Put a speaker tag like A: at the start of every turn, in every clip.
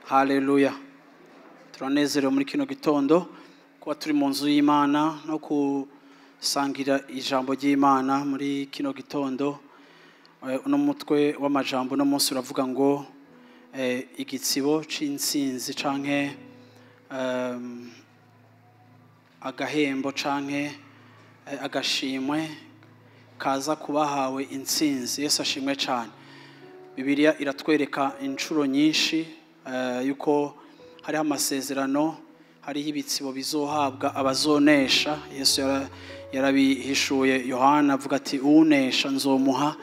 A: Haleluya. Turanezerewe muri kino gitondo kuba turi mu nzu y'Imana no kusangira ijambo ry'Imana muri kino gitondo. Uno mutwe w'amajambo no munsi uravuga ngo igitsibo c'intsinzi canke agahembo canke agashimwe kaza kubahawe intsinzi. Yesu ashimwe cyane. Bibiliya iratwereka inshuro nyinshi yuko hariho amasezerano, hariho ibitsibo bizohabwa abazonesha. Yesu yarabihishuye Yohana avuga ati unesha nzomuha.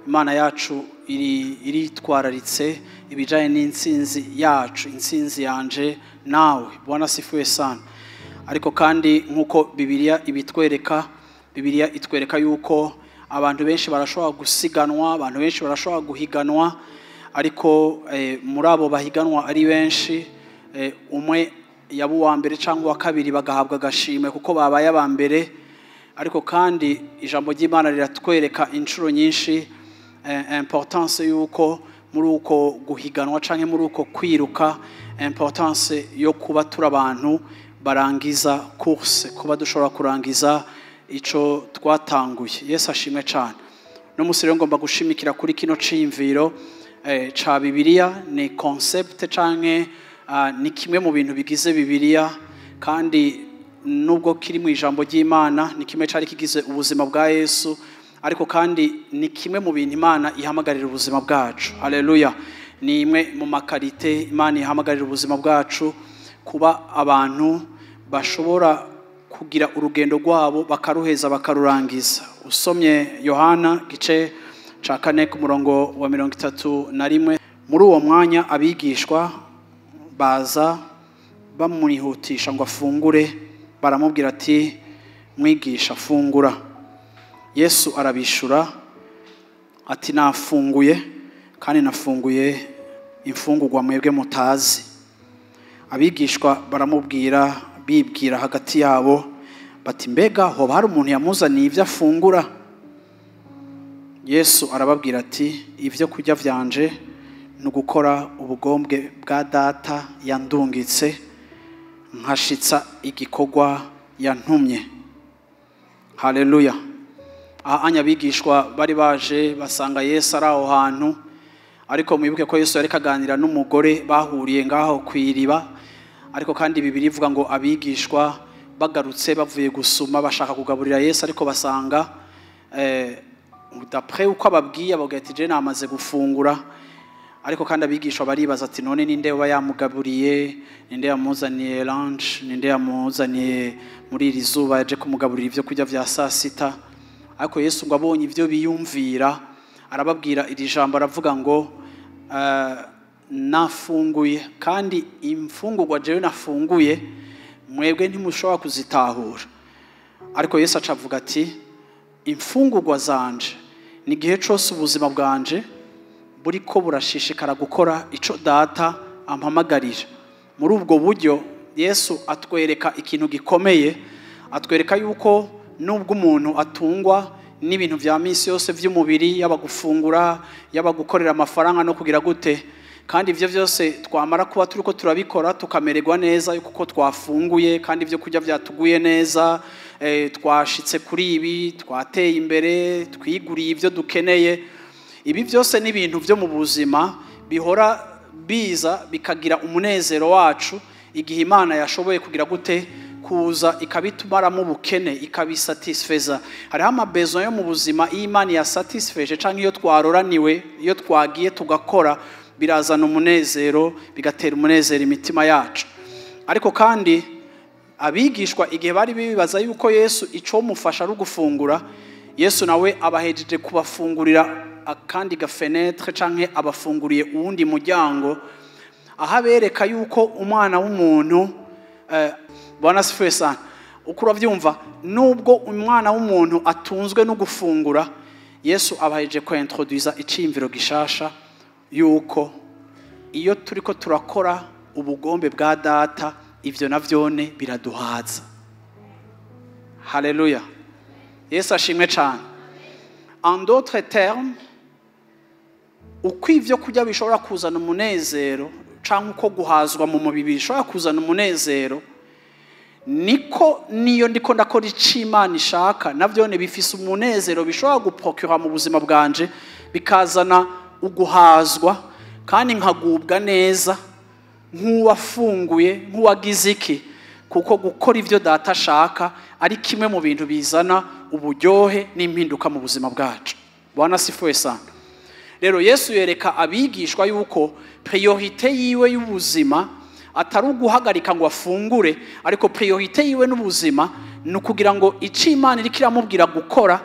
A: Imana yacu iritwararitse ibijanye n'intsinzi yacu, intsinzi yanje nawe. Bwana sifuwe sana. Ariko kandi nkuko Bibiliya ibitwereka, Bibiliya itwereka yuko abantu benshi barashobora gusiganwa, abantu benshi barashobora guhiganwa, ariko muri abo bahiganwa ari benshi, umwe yaba uwa mbere cyangwa uwa kabiri bagahabwa agashimwe kuko babaye aba mbere. Ariko kandi ijambo ry'Imana riratwereka inshuro nyinshi importance yuko muri uko guhiganwa canke muri uko kwiruka, importance yo kuba turi abantu barangiza course, kuba dushobora kurangiza ico twatanguye. Yesu ashimwe cyane. No musi rero ngomba gushimikira kuri kino ciyumviro cha Bibiliya. Ni concept canke ni kimwe mu bintu bigize Bibiliya, kandi nubwo kiri mu ijambo ry'Imana ni kimwe cari kigize ubuzima bwa Yesu, ariko kandi ni kimwe mu bintu Imana ihamagarira ubuzima bwacu. Haleluya. Ni imwe mu makarite Imana ihamagarira ubuzima bwacu, kuba abantu bashobora kugira urugendo rwabo bakaruheza bakarurangiza. Usomye Yohana gice ca 4 ku murongo wa 31, muri uwo mwanya abigishwa baza bamwihutisha ngo afungure, baramubwira ati mwigisha fungura. Yesu arabishura ati nafunguye, kandi nafunguye imfungurwa mwebwe mutazi. Abigishwa baramubwira bibwira hagati yabo bati mbega hoba hari umuntu yamuzaniye ibyo afungura? Yesu arababwira ati ibyo kurya vyanje ni ugukora ubugombwe bwa data yandungitse, nkashitsa igikorwa yantumye. Haleluya. Aha abigishwa bari baje basanga Yesu ari aho hantu, ariko mwibuke ko Yesu yariko aganira n'umugore bahuriye ngaho kwiriba. Ariko kandi Bibiliya ivuga ngo abigishwa bagarutse bavuye gusuma bashaka kugaburira Yesu, ariko basanga d'après uko ababwiye abavuga ati je namaze gufungura. Ariko kandi abigishwa baribaza ati none ninde yoba yamugaburiye, ninde yamuzaniye lunch, ninde yamuzaniye muri iri zuba yaje kumugaburira ibyo kurya vya saa sita? Ariko Yesu ngo abonye ibyo biyumvira arababwira iri jambo, aravuga ngo nafunguye, kandi imfungurwa jewe nafunguye mwebwe ntimushobora kuzitahura. Ariko Yesu acavuga ati imfungurwa zanje ni igihe cose ubuzima bwanje buriko burashishikara gukora ico data ampamagarira. Muri ubwo buryo Yesu atwereka ikintu gikomeye, atwereka yuko nubwo umuntu atungwa n'ibintu vya misi yose vy'umubiri, yaba gufungura, yaba gukorera amafaranga no kugira gute, kandi ivyo vyose twamara kuba turiko turabikora tukamererwa neza kuko twafunguye, kandi ivyo kurya vyatuguye neza, twashitse kuri ibi, twateye imbere, twiguriye ivyo dukeneye. Ibi byose ni ibintu vyo mu buzima bihora biza bikagira umunezero wacu igihe Imana yashoboye kugira gute kuza ikabitumaramo ubukene, ikabisatisfeza. Hariho amabezo yo mu buzima iyo Imana yasatisfeje canke iyo twaroraniwe, iyo twagiye tugakora, birazana umunezero, bigatera umunezero imitima yacu. Ariko kandi abigishwa igihe bari bibaza yuko Yesu ico mufasha ari ugufungura, Yesu nawe abahejeje kubafungurira akandi gafenetre canke abafunguriye uwundi muryango. Aho abereka yuko umwana w'umuntu, Bwana asifiwe sana, uko uravyumva, nubwo umwana w'umuntu atunzwe no gufungura, Yesu abaheje ko introduza iciyumviro gishasha yuko iyo turiko turakora ubugombe bwa data, ivyo navyone biraduhaza. Haleluya. Yesu ashimwe cyane. En d'autres termes, uko ivyo kurya bishobora kuzana umunezero canke uko guhazwa mu mubiri bishobora kuzana umunezero, niko niyo ndiko ndakora ico Imana ishaka navyone bifise umunezero bishobora guprocura mu buzima bwanje, bikazana uguhazwa kandi nkagubwa neza nk'uwafunguye, nk'uwagize iki, kuko gukora ivyo data ashaka ari kimwe mu bintu bizana uburyohe n'impinduka mu buzima bwacu. Bwana asifiwe sana. Rero Yesu yereka abigishwa yuko priorité yiwe y'ubuzima atari uguhagarika ngo afungure, ariko priorité yiwe n'ubuzima ni ukugira ngo ico Imana iriko iramubwira gukora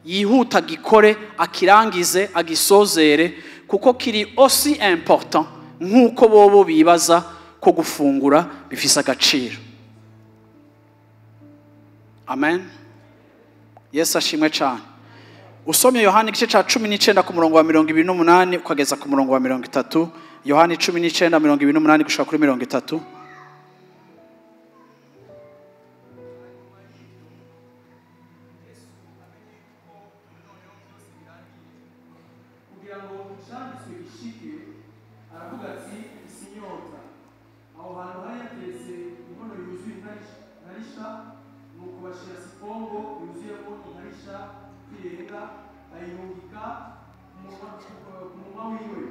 A: yihuta gikore, akirangize, agisozere, kuko kiri aussi important nk'uko bobo bibaza ko gufungura bifise agaciro. Amen. Yesu ashimwe cyane. Usomye Yohana igice ca 19 ku murongo wa 28 ukageza ku murongo wa 30, Yohana 19 28 gushika kuri 30.
B: Kugira ngo icanditswe gishike, aravuga ati: "Sinyota." Aho hantu hari hateretse inkono yuzuye inkarisha, nuko bashira sipongo yuzuyemo inkarisha kwirenga, ayihungika ku munwa wiwe.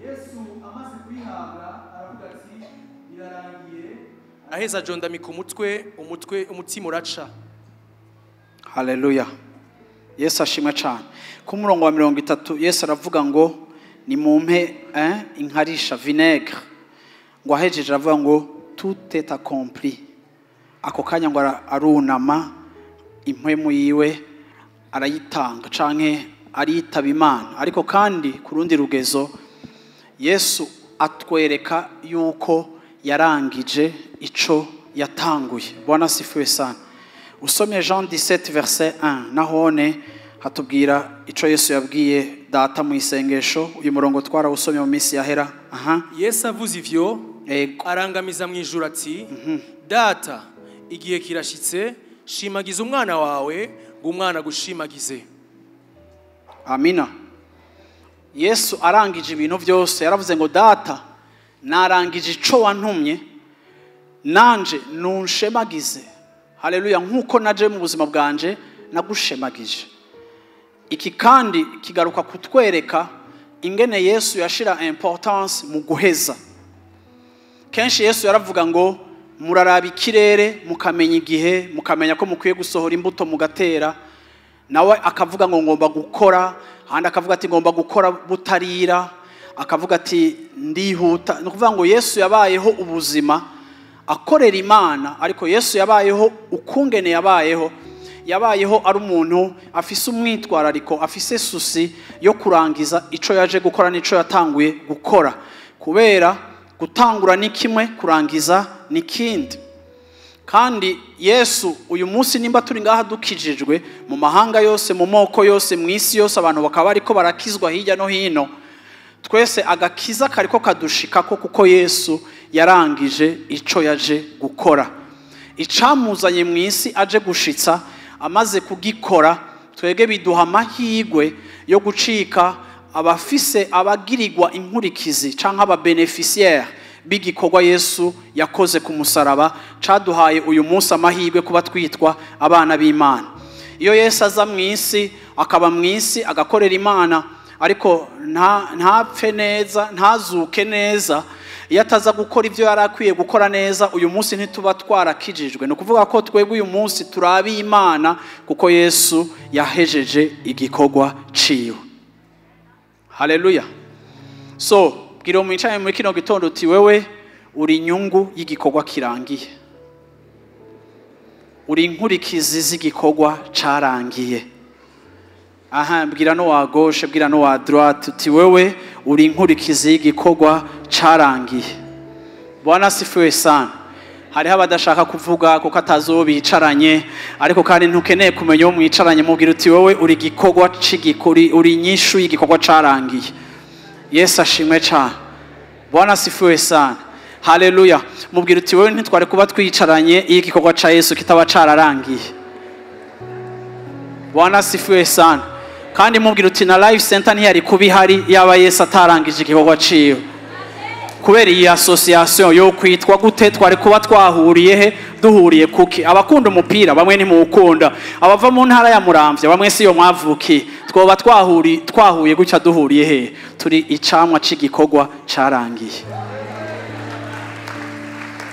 B: Yesu amaze kuyihabwa aravuga ati: "Birarangiye."
C: Aheza ajondamika umutwe, umutima uraca.
A: Haleluya. Yesu ashimwe cyane. Ku murongo wa 30 Yesu aravuga ngo nimumpe inkarisha, vinaigre. Ngo ahejeje aravuga ngo tout est accompli. Ako kanya ngo arunama, impwemu yiwe arayitanga canke aritaba Imana. Ariko kandi ku rundi rugezo Yesu atwereka yuko yarangije ico yatanguye. Bwana asifiwe sana. Usomye Jean 17 verset 1, nahone hatubwira ico Yesu yabwiye data mu isengesho. Uyu murongo twarawusomye mu minsi yahera. Aha.
C: Yesu avuze ivyo,
A: Ego.
C: arangamiza mu ijuru ati: "Data, igihe kirashitse, shimagiza umwana wawe ngo umwana agushimagize."
A: Amina. Yesu arangije ibintu byose, yaravuze ngo data, narangije ico wantumye, nanje nunshemagize. Haleluya. Nkuko naje mu buzima bwanje nagushemagije. Iki kandi kigaruka kutwereka ingene Yesu yashira importance mu guheza. Kenshi Yesu yaravuga ngo muraraba ikirere mukamenya igihe, mukamenya ko mukwiye gusohora imbuto mugatera. Nawe akavuga ngo ngomba gukora, ahandi akavuga ati ngomba gukora butarira, akavuga ati ndihuta. Ni ukuvuga ngo Yesu yabayeho ubuzima akorera Imana, ariko Yesu yabayeho ukungene yabayeho, yabayeho ari umuntu afise umwitwarariko, afise souci yo kurangiza ico yaje gukora n'ico yatanguye gukora. Kubera gutangura ni kimwe, kurangiza ni kindi. Kandi Yesu uyu munsi nimba turi ngaha dukijijwe mu mahanga yose, mu moko yose, mu isi yose, abantu bakaba bariko barakizwa hirya no hino, twese agakiza kariko kadushikako kuko Yesu yarangije ico yaje gukora. Icamuzanye mu isi aje gushitsa, amaze kugikora, twege biduha amahirwe yo gucika abafise abagirirwa inkurikizi canke ababeneficiaire b'igikorwa Yesu yakoze ku musaraba, caduhaye uyu munsi amahirwe kuba twitwa abana b'Imana. Iyo Yesu aza mu isi, akaba mu isi, agakorera Imana, ariko ntapfe neza, ntazuke neza, iyo ataza gukora ibyo yari akwiye gukora neza, uyu munsi ntituba twarakijijwe. Ni ukuvuga ko twebwe uyu munsi turabi Imana kuko Yesu yahejeje igikorwa ciwe. Haleluya. So bwira mwicaye muri kino gitondo uti wewe uri inyungu y'igikorwa kirangiye, uri inkurikizi z'igikorwa carangiye. Aha, mbwira no wa gauche, bwira no wa droite uti wewe uri inkurikizi y'igikorwa carangiye. Bwana asifiwe sana. Hariho abadashaka kuvuga kuko atazi uwo bicaranye, ariko kandi ntukeneye kumenya uwo mwicaranye. Mubwira uti wowe uri igikorwa c'igikori, uri inyishu y'igikorwa carangiye. Yesu ashimwe cyane. Bwana asifiwe sana. Haleluya. Mubwira uti wowe ntitwari kuba twicaranye iyo igikorwa ca Yesu kitaba cararangiye. Bwana asifiwe sana. Kandi mubwira uti na Life Center ntiyari kuba ihari yaba Yesu atarangije igikorwa ciwe. Kubera iyi association yo kwitwa gute, twari kuba twahuriye he, duhuriye kuki? Abakunda umupira bamwe ntimuwukunda, abava mu ntara ya Muramvya bamwe siyo mwavukiye, twoba twahuye gutya duhuriye he? Turi icamwa c'igikorwa carangiye.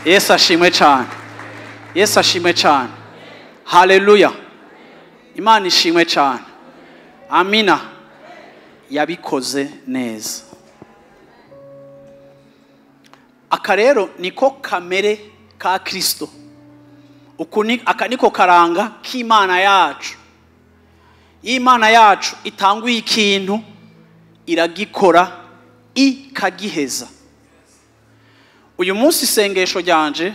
A: Yesu ashimwe cyane. Yesu ashimwe cyane. Haleluya. Imana ishimwe cyane. Amina. Yabikoze neza. Aka rero niko kamere ka Kristo. Aka niko karanga k'Imana yacu. Imana yacu itanguye ikintu iragikora ikagiheza. Uyu munsi isengesho ryanje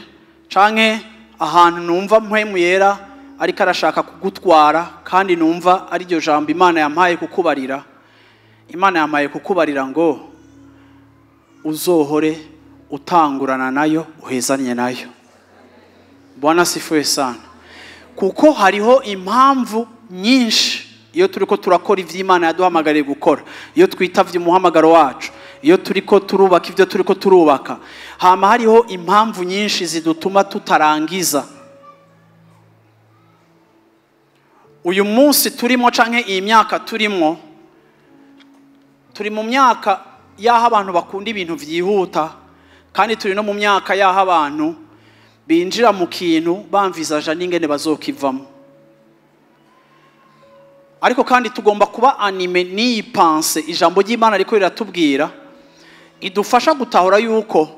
A: canke ahantu numva Mpwemu Yera ariko arashaka kugutwara, kandi numva ari ryo jambo Imana yampaye kukubarira. Imana yampaye kukubarira ngo uzohore utangurana nayo uhezanye nayo. Bwana asifiwe sana. Kuko hariho impamvu nyinshi iyo turiko turakora ivy'Imana yaduhamagariye gukora, iyo twitavye umuhamagaro wacu, iyo turiko turubaka ivyo turiko turubaka, hama hariho impamvu nyinshi zidutuma tutarangiza. Uyu munsi turimo canke iyi myaka turimo, turi mu myaka y'aho abantu bakunda ibintu vyihuta, kandi turi no mu myaka y'aho abantu binjira mu kintu bamvizaja n'ingene bazokivamo. Ariko kandi tugomba kuba anime n'iyi pense ijambo ry'Imana riko riratubwira, idufasha gutahura yuko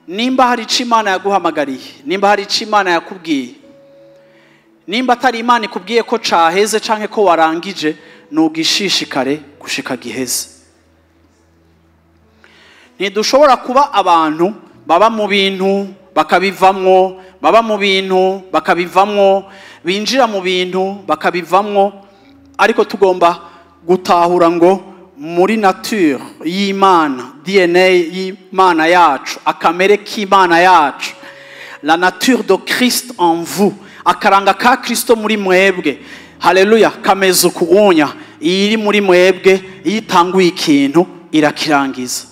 A: nimba hari ico Imana yaguhamagariye, nimba hari ico Imana yakubwiye, nimba atari Imana ikubwiye ko caheze canke ko warangije, nugishishikare gushika giheze. Ntidushobora kuba abantu baba mu bintu bakabivamwo, baba mu bintu bakabivamwo, binjira mu bintu bakabivamwo, ariko tugomba gutahura ngo muri nature y'Imana, DNA y'Imana yacu, akamere k'Imana yacu, la nature de Christ en vous, akaranga ka Kristo muri mwebwe. Haleluya. Kameze ukuunya iri muri mwebwe, iyo itanguye ikintu irakirangiza.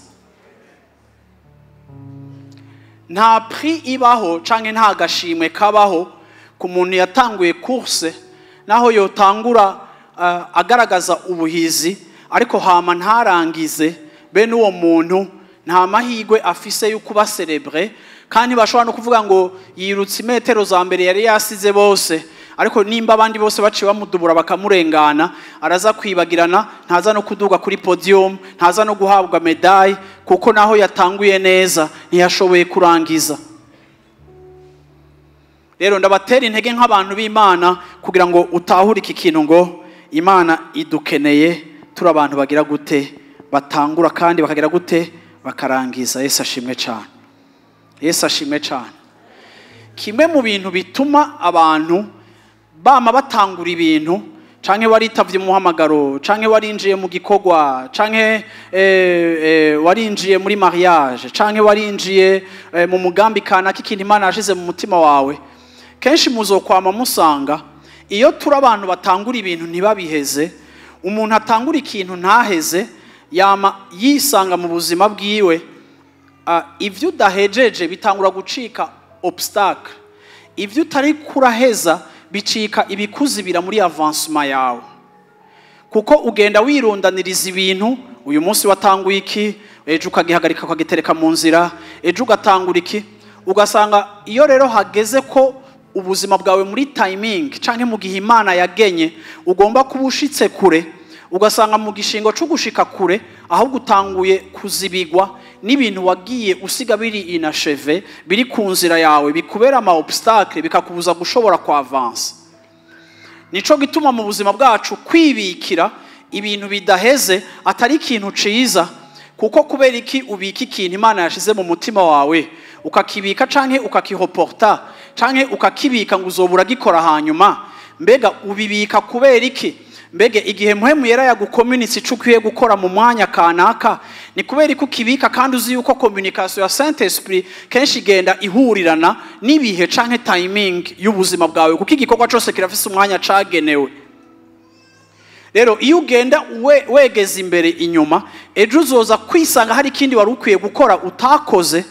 A: Nta prix ibaho canke nta gashimwe kabaho ku muntu yatanguye course, naho yotangura agaragaza ubuhizi ariko hama ntarangize. Bene uwo muntu nta mahigwe afise yo kuba celebre, kandi bashobora no kuvuga ngo yirutse imetero za mbere yari yasize bose, ariko nimba abandi bose baciye bamudubura bakamurengana, araza kwibagirana, ntaza no kuduga kuri podium, ntaza no guhabwa medaille, kuko naho yatanguye neza ntiyashoboye kurangiza. Rero ndabatera intege nk'abantu b'Imana kugira ngo utahure iki kintu ngo Imana idukeneye turi abantu bagira gute, batangura kandi bakagira gute, bakarangiza. Yesu ashimwe cyane. Yesu ashimwe cyane. Kimwe mu bintu bituma abantu bama batangura ibintu, canke waritavye umuhamagaro, canke warinjiye mu gikorwa, canke warinjiye muri mariage, canke warinjiye mu mugambi kanaka, ikintu Imana yashize mu mutima wawe, kenshi muzokwama musanga iyo turi abantu batangura ibintu ntibabiheze. Umuntu atangura ikintu ntaheze yama yisanga mu buzima bwiwe. Ivyo udahejeje bitangura gucika obstacle, ivyo utari kuraheza bicika ibikuzibira muri avancement yawe, kuko ugenda wirundaniriza ibintu. Uyu munsi watanguye iki, ejo ukagihagarika ukagitereka mu nzira, ejo ugatangura iki, ugasanga iyo rero hageze ko ubuzima bwawe muri timing canke mu gihe Imana yagenye ugomba kuba ushitse kure, ugasanga mu gishingo cyo gushika kure ahubwo utanguye kuzibigwa n'ibintu wagiye usiga biri inacheve, biri ku nzira yawe, bikubera ama obstacle, bikakubuza gushobora ku avance. Nico gituma mu buzima bwacu kwibikira ibintu bidaheze atari ikintu ciza, kuko kubera iki ubika ikintu Imana yashize mu mutima wawe ukakibika canke ukakihoporta canke ukakibika ngo uzobura gikora hanyuma? Mbega ubibika kubera iki? Mbege igihe Mpwemu Yera yagukomunitse ico ukwiye gukora mu mwanya kanaka, ni kubera ko ukibika kandi uzi yuko communication ya Saint Esprit kenshi igenda ihurirana n'ibihe canke timing y'ubuzima bwawe, kuko igikorwa cose kirafise umwanya cagenewe. Rero iyo ugenda wegeza imbere inyuma, ejo uzoza kwisanga hari ikindi wari ukwiye gukora utakoze,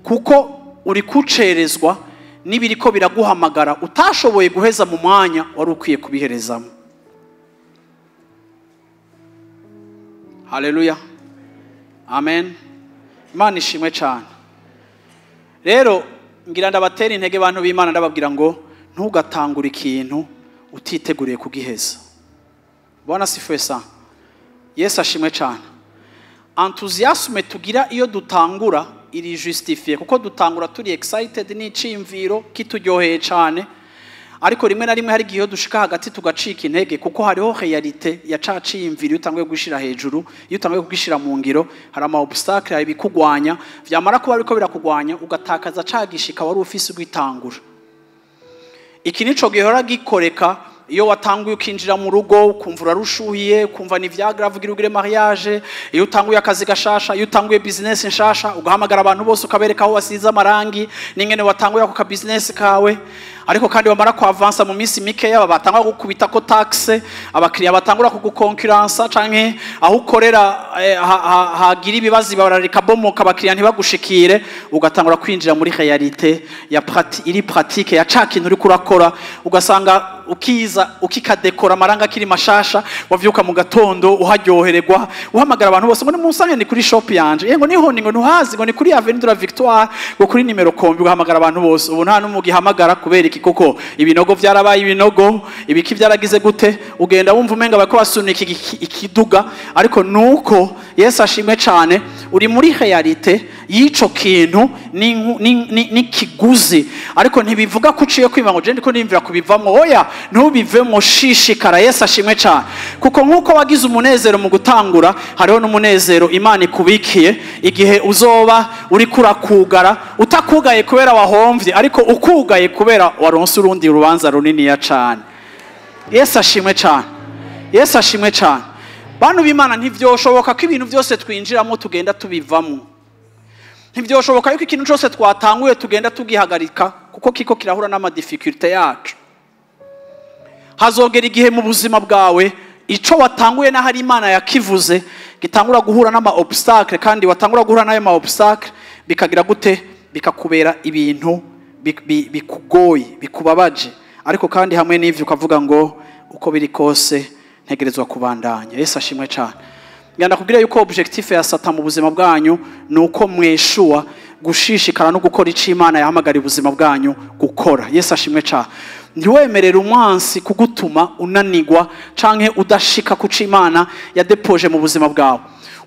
A: kuko uri kucerezwa n'ibiriko biraguhamagara utashoboye guheza mu mwanya wari ukwiye kubiherezamo. Haleluya, amen. Imana ishimwe cyane. Rero ngira ndabatera intege bantu b'Imana, ndababwira ngo ntugatangure ikintu utiteguriye kugiheza. Bwana asifiwe sana. Yesu ashimwe cyane. Enthousiasme tugira iyo dutangura iri justifié, kuko dutangura turi excited n'icimviro kituryoheye cyane, ariko rimwe na rimwe hari igihe dushika hagati tugacika intege, kuko hariho réalité ya ca ciyumviro iyo utanguye gushira hejuru, iyo utanguye kugishira mu ngiro, hari ama obstacle, hari ibikugwanya, vyamara kuba ariko birakugwanya ugatakaza ca gishika wari ufise ugitangura. Iki nico gihora gikoreka iyo watanguye ukinjira mu rugo ukumva urarushuhiye, ukumva ni vya grave ugira ugire mariage, iyo utanguye akazi gashasha, iyo utanguye business nshasha, ugahamagara abantu bose ukabereka aho wasize amarangi n'ingene watanguye ako ka business kawe, ariko kandi wamara ku avansa mu minsi mike yaba batangwa gukubita ko taxe, abakiriya batangura kugukonkurrensa canke aho ukorera hagira ibibazo bararika bomoka, abakiriya ntibagushikire, ugatangura kwinjira muri réalité ya iri pratique ya ca kintu uriko urakora, ugasanga ukiza ukikadekora amaranga akiri mashasha, wavyuka mu gatondo uharyohererwa, uhamagara abantu bose ngo nimusange ni kuri shop yanje, ngo niho ni ngo ntuhazi, ngo ni kuri Avenue de la Victoire, ngo kuri nimero kombi, ugahamagara abantu bose. Ubu nta n'umugihamagara kubera iki? Kuko ibinogo vyarabaye ibinogo, ibiki vyaragize gute, ugenda wumva umenga bariko basunika ikiduga, ariko nuko Yesu ashimwe cyane, uri muri réalité y'ico kintu n'ikiguzi, ariko ntibivuga ko uciye kwimva ngo je ndiko nimvira kubivamwo. Oya, ntubivemo, shishikara. Yesu ashimwe cyane, kuko nkuko wagize umunezero mu gutangura, hariho n'umunezero Imana ikubikiye igihe uzoba uri kurakugara, utakugaye kubera wahomvye, ariko ukugaye kubera waronse urundi rubanza runiniya cyane. Yesu ashimwe cyane. Yesu ashimwe cyane. Bantu b'Imana, ntivyoshoboka ko ibintu byose twinjiramo tugenda tubivamo. Ntivyoshoboka yuko ikintu cyose twatanguye tugenda tugihagarika, kuko kiko kirahura n'amadifficulté yacu. Hazogera igihe mu buzima bwawe ico watanguye n'ahari Imana yakivuze gitangura guhura n'ama obstacle, kandi watangura guhura n'ayo ma obstacle bikagira gute, bikakubera ibintu bikugoye, bikubabaje, ariko kandi hamwe n'ivyo ukavuga ngo uko biri kose ntegerezwa kubandanya. Yesu ashimwe cyane. Ngenda kubwira yuko objectif ya Satan mu buzima bwanyu nuko mweshua gushishikara no gukora ico Imana yahamagara ubuzima bwanyu gukora. Yesu ashimwe cyane. Ntiwemerere umwansi kugutuma unanigwa canke udashika kuco Imana yadepoje mu buzima bwawe.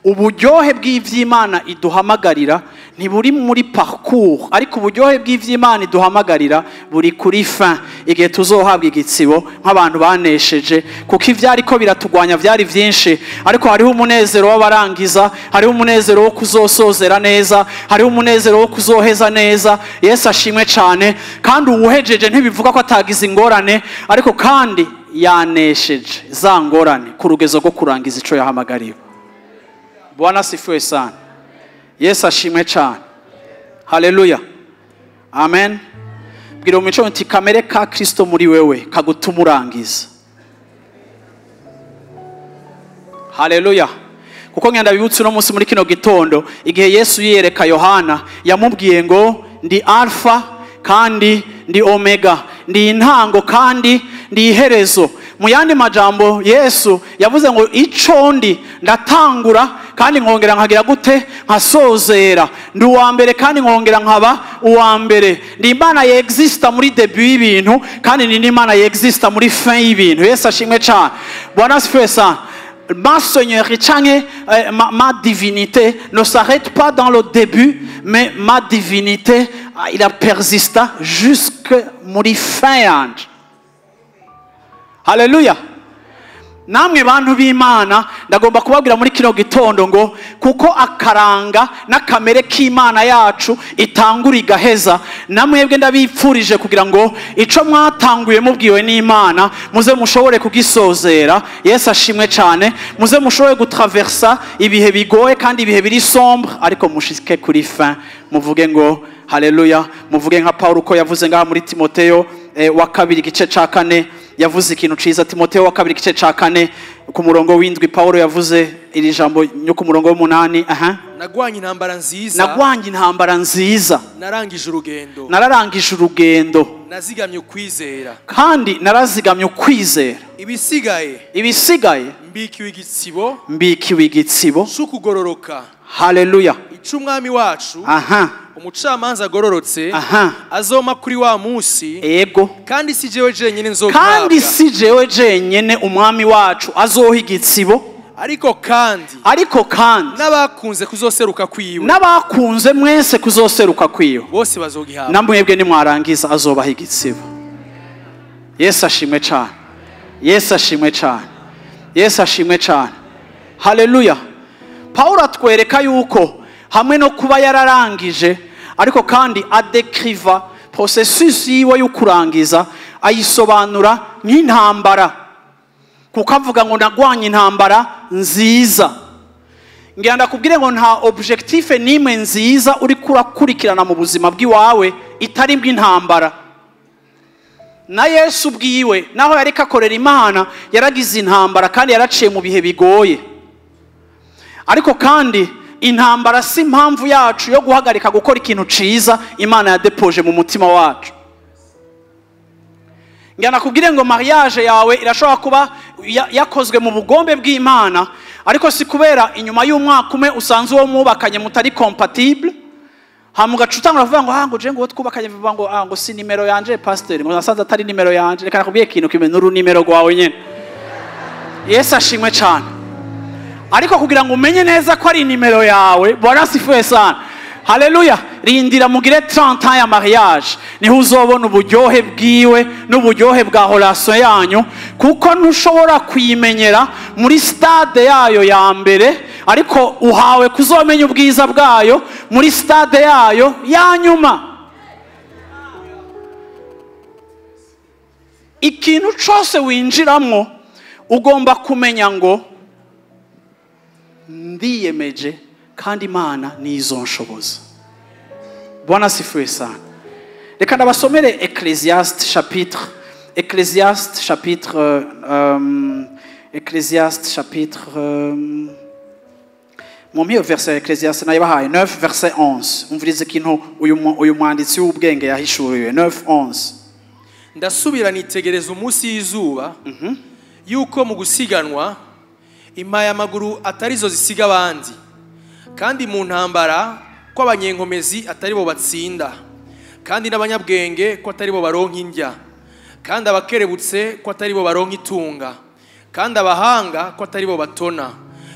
A: Uburyohe bw'ivy'Imana iduhamagarira ntiburi muri parcours, ariko uburyohe bw'ivy'Imana iduhamagarira buri kuri fin, igihe tuzohabwa igitsibo nk'abantu banesheje, kuko ivyariko biratugwanya vyari vyinshi, ariko hariho umunezero w'abarangiza, hariho umunezero wo kuzosozera neza, hariho umunezero wo kuzoheza neza. Yesu ashimwe cyane. Kandi uwuhejeje ntibivuga ko atagize ingorane, ariko kandi yanesheje za ngorane ku rugezo rwo kurangiza ico yahamagariwe. Bwana asifiwe sana. Yesu ashimwe cyane. Haleluya, amen. Bwira umuco nti kamere ka Kristo muri wewe kagutuma urangiza. Haleluya. Kuko ngenda bibutse uno munsi muri kino gitondo, igihe Yesu yiyereka Yohana yamubwiye ngo ndi Alpha kandi ndi Omega, ndi intango kandi ndi iherezo. Mu yandi majambo Yesu yavuze ngo ico ndi ndatangura kandi nkongera nkagira gute, nkasozera, ndi uwa mbere kandi nkongera nkaba uwa mbere, ndi Imana yexista muri début y'ibintu kandi ni n'Imana yexista muri fin y'ibintu. Yesu ashimwe cyane. Bwana asifiwe sana. Ma seigneurie, canke ma divinité ne s'arrête pas dans le début, mais ma divinité, il a persisté jusque muri fin yanje. Haleluya. Namwe bantu b'Imana, ndagomba kubabwira muri kino gitondo ngo kuko akaranga n'akamere k'Imana yacu itangura igaheza, namwebwe ndabipfurije kugira ngo ico mwatanguye mubwiwe n'Imana muze mushobore kugisozera. Yesu ashimwe cyane. Muze mushobore gutraversa ibihe bigoye kandi ibihe biri sombre, ariko mushike kuri fin muvuge ngo haleluya. Muvuge nka Paulo uko yavuze ngaha muri Timoteyo wa kabiri igice ca 4, yavuze ikintu ciza. Timoteyo wa kabiri igice ca 4 ku murongo w'7, Paulo yavuze iri jambo nyo ku murongo w'8. Aha,
C: nagwanye intambara nziza,
A: nagwanye intambara nziza,
C: narangije urugendo,
A: nararangije urugendo,
C: nazigamye ukwizera,
A: kandi narazigamye ukwizera.
C: Ibisigaye mbikiwe igitsibo,
A: mbikiwe igitsibo
C: c'ukugororoka.
A: Haleluya.
C: Ic'umwami wacu,
A: aha,
C: umucamanza agororotse,
A: aha,
C: azoma kuri wa munsi.
A: Ego.
C: Kandi si jewe jenyene nzogihabwa,
A: kandi si jewe jenyene umwami wacu azoha igitsibo,
C: ariko kandi n'abakunze kuzoseruka kwiwe,
A: n'abakunze mwese kuzoseruka kwiwe,
C: bose bazogihabwa.
A: Namwebwe nimwarangiza azobaha igitsibo. Yesu ashimwe cyane. Yesu ashimwe cyane. Yesu ashimwe cyane. Haleluya. Paulo atwereka yuko hamwe no kuba yararangije, ariko kandi adekriva processus yiwe yo kurangiza, ayisobanura nk'intambara, kuko avuga ngo nagwanye intambara nziza. Ngira ndakubwire ngo nta objectif nimwe nziza uri kurakurikirana mu buzima bw'iwawe itari bw'intambara. Na Yesu bwiwe naho yareka akorera Imana, yaragize intambara kandi yaraciye mu bihe bigoye. Ariko kandi intambara si impamvu yacu yo guhagarika gukora ikintu ciza Imana yadepoje mu mutima wacu. Ngira nakubwire ngo mariage yawe irashobora kuba yakozwe mu bugombe bw'Imana, ariko si kubera inyuma y'umwaka umwe usanze uwo mwubakanye mutari compatible, hama ugaca utangura kuvuga ngo ngo je ngo twubakanye, vuga ngo ngo si nimero yanje pasteur, ngo nasanze atari nimero yanje. Reka nakubwiye ikintu kimwe, n'uru nimero rwawe nyene. Yesu ashimwe cyane. Ariko kugira ngo umenye neza ko ari nimero yawe, Bwana asifiwe sana. Haleluya. Rindira mugire 30 ans ya mariage, niho uzobona uburyohe bwiwe n'uburyohe bwa relation yanyu, kuko ntushobora kuyimenyera muri stade yayo ya mbere, ariko uhawe kuzomenya ubwiza bwayo muri stade yayo ya nyuma. Ikintu cyose winjiramwo ugomba kumenya ngo ndiyemeje kandi Imana nizonshoboza. Bwana asifiwe sana. Reka ndabasomere Ecclésiaste chapitre mon mieux verset Ecclésiaste nayibahaye 9 verset 11. Umvirize ikintu uyu mwanditsi w'ubwenge yahishuriwe 9:11.
C: Ndasubira nitegereza umunsi y'izuba, yuko mu gusiganwa impaye amaguru atarizo zisiga abandi, kandi mu ntambara ko abanyenkomezi atari bo batsinda, kandi n'abanyabwenge ko atari bo baronka indya, kandi abakerebutse ko atari bo baronka itunga, kandi abahanga ko atari bo batona.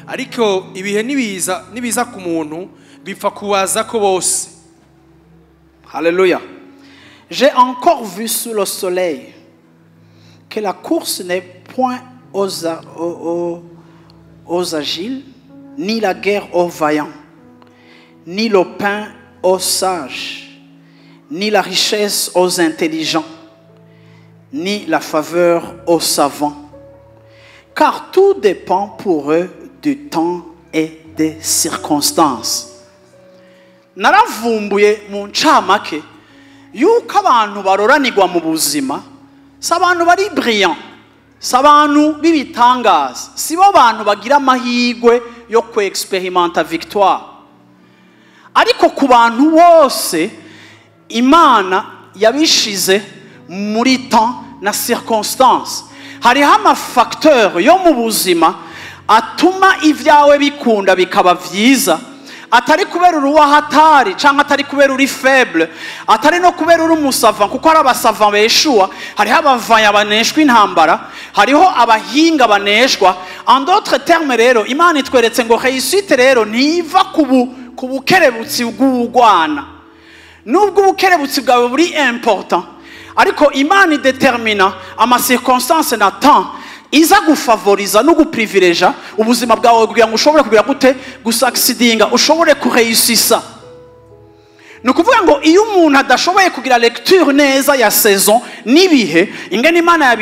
C: Ariko ibihe nibiza ku muntu bipfa kubaza ko bose.
A: Haleluya. J'ai encore vu sous le soleil que la course n'est point aux agiles, ni la guerre aux vaillants, ni le pain aux sages, ni la richesse aux intelligents, ni la faveur aux savants. Car tout dépend pour eux du temps et des circonstances. Naravumbuye mu ncamake yuko abantu baroranirwa mu buzima si abantu bari brillant, si abantu b'ibitangaza, si bo bantu bagira amahirwe yo kuexperimenta victoire. Ariko ku bantu bose Imana yabishize muri temps na circonstance. Hariho amafacteur yo mu buzima atuma ivyawe bikunda bikaba vyiza, atari kubera uri uwahatari canke atari kubera uri faible, atari no kubera uri umusavant, kuko hari abasavant beshuwa, hariho abavanya baneshwa intambara, hariho abahinga baneshwa. En d'autres termes rero Imana itweretse ngo réussite rero ntiva ku bukerebutsi bw'ugwana. Nubwo ubukerebutsi bwawe buri important, ariko Imana idetermina ama circonstance na temps. iza gufavoriza no guprivileja ubuzima bwawe kugira ngo ushobore kugira gute gusucceedinga, ushobore kureusisa. Ni ukuvuga ngo iyo umuntu adashoboye kugira lecture neza ya saison n'ibihe ingene Imana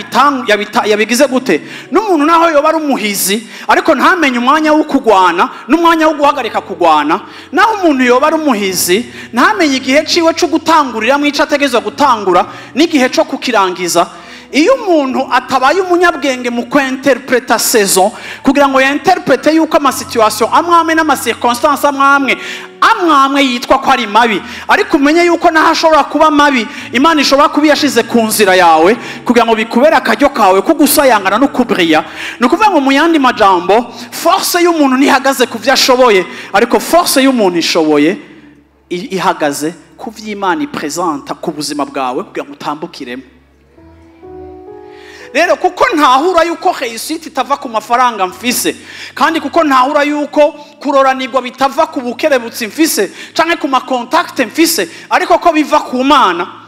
A: yabigize gute, n'umuntu naho yoba ari umuhizi ariko ntamenye umwanya wo kugwana n'umwanya wo guhagarika kugwana, naho umuntu yoba ari umuhizi ntamenye igihe ciwe cyo gutangurira mwica ategerezwa gutangura n'igihe cyo kukirangiza. Iyo umuntu atabaye umunyabwenge mu kwinterpreta saison kugira ngo yinterprete yuko ama situation amwe n'ama circonstances amwe amwe yitwa ko ari mabi, ariko umenye yuko naho ashobora kuba mabi Imana ishobora kuba yashize ku nzira yawe kugira ngo bikubere akaryo kawe ko gusayangana no kubriya. Ni ukuvuga ngo mu yandi majambo force y'umuntu ntihagaze ku byo ashoboye, ariko force y'umuntu ishoboye ihagaze ku byo Imana ipresenta ku buzima bwawe kugira ngo utambukiremo. Rero kuko ntahura yuko réussite itava ku mafaranga mfise, kandi kuko ntahura yuko kuroranirwa bitava ku bukerebutsi mfise canke ku ma contact mfise, ariko ko biva ku Mana.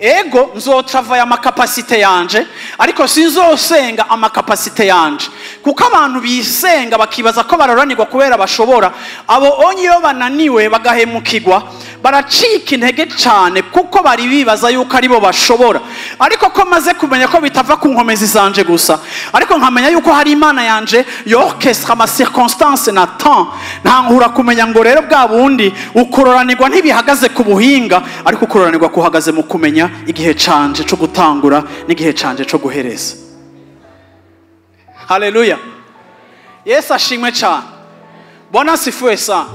A: Ego nzotravaya ama capacité yanje, ariko sinzosenga ama capacité yanje, kuko abantu bisenga bakibaza ko baroranirwa kubera bashobora, abo onye iyo bananiwe bagahemukirwa baracika intege cyane kuko bari bibaza yuko aribo bashobora. Ariko ko maze kumenya ko bitava ku nkomezi zanje gusa, ariko nkamenya yuko hari Imana yanje yorchestra ama circonstance na temps, ntangura kumenya ngo rero bwa bundi ukororanirwa ntibihagaze ku buhinga, ariko ukororanirwa kuhagaze mu kumenya igihe canje cyo gutangura n'igihe canje cyo guhereza. Haleluya, Yesu ashimwe cyane. Bwana asifiwe sana.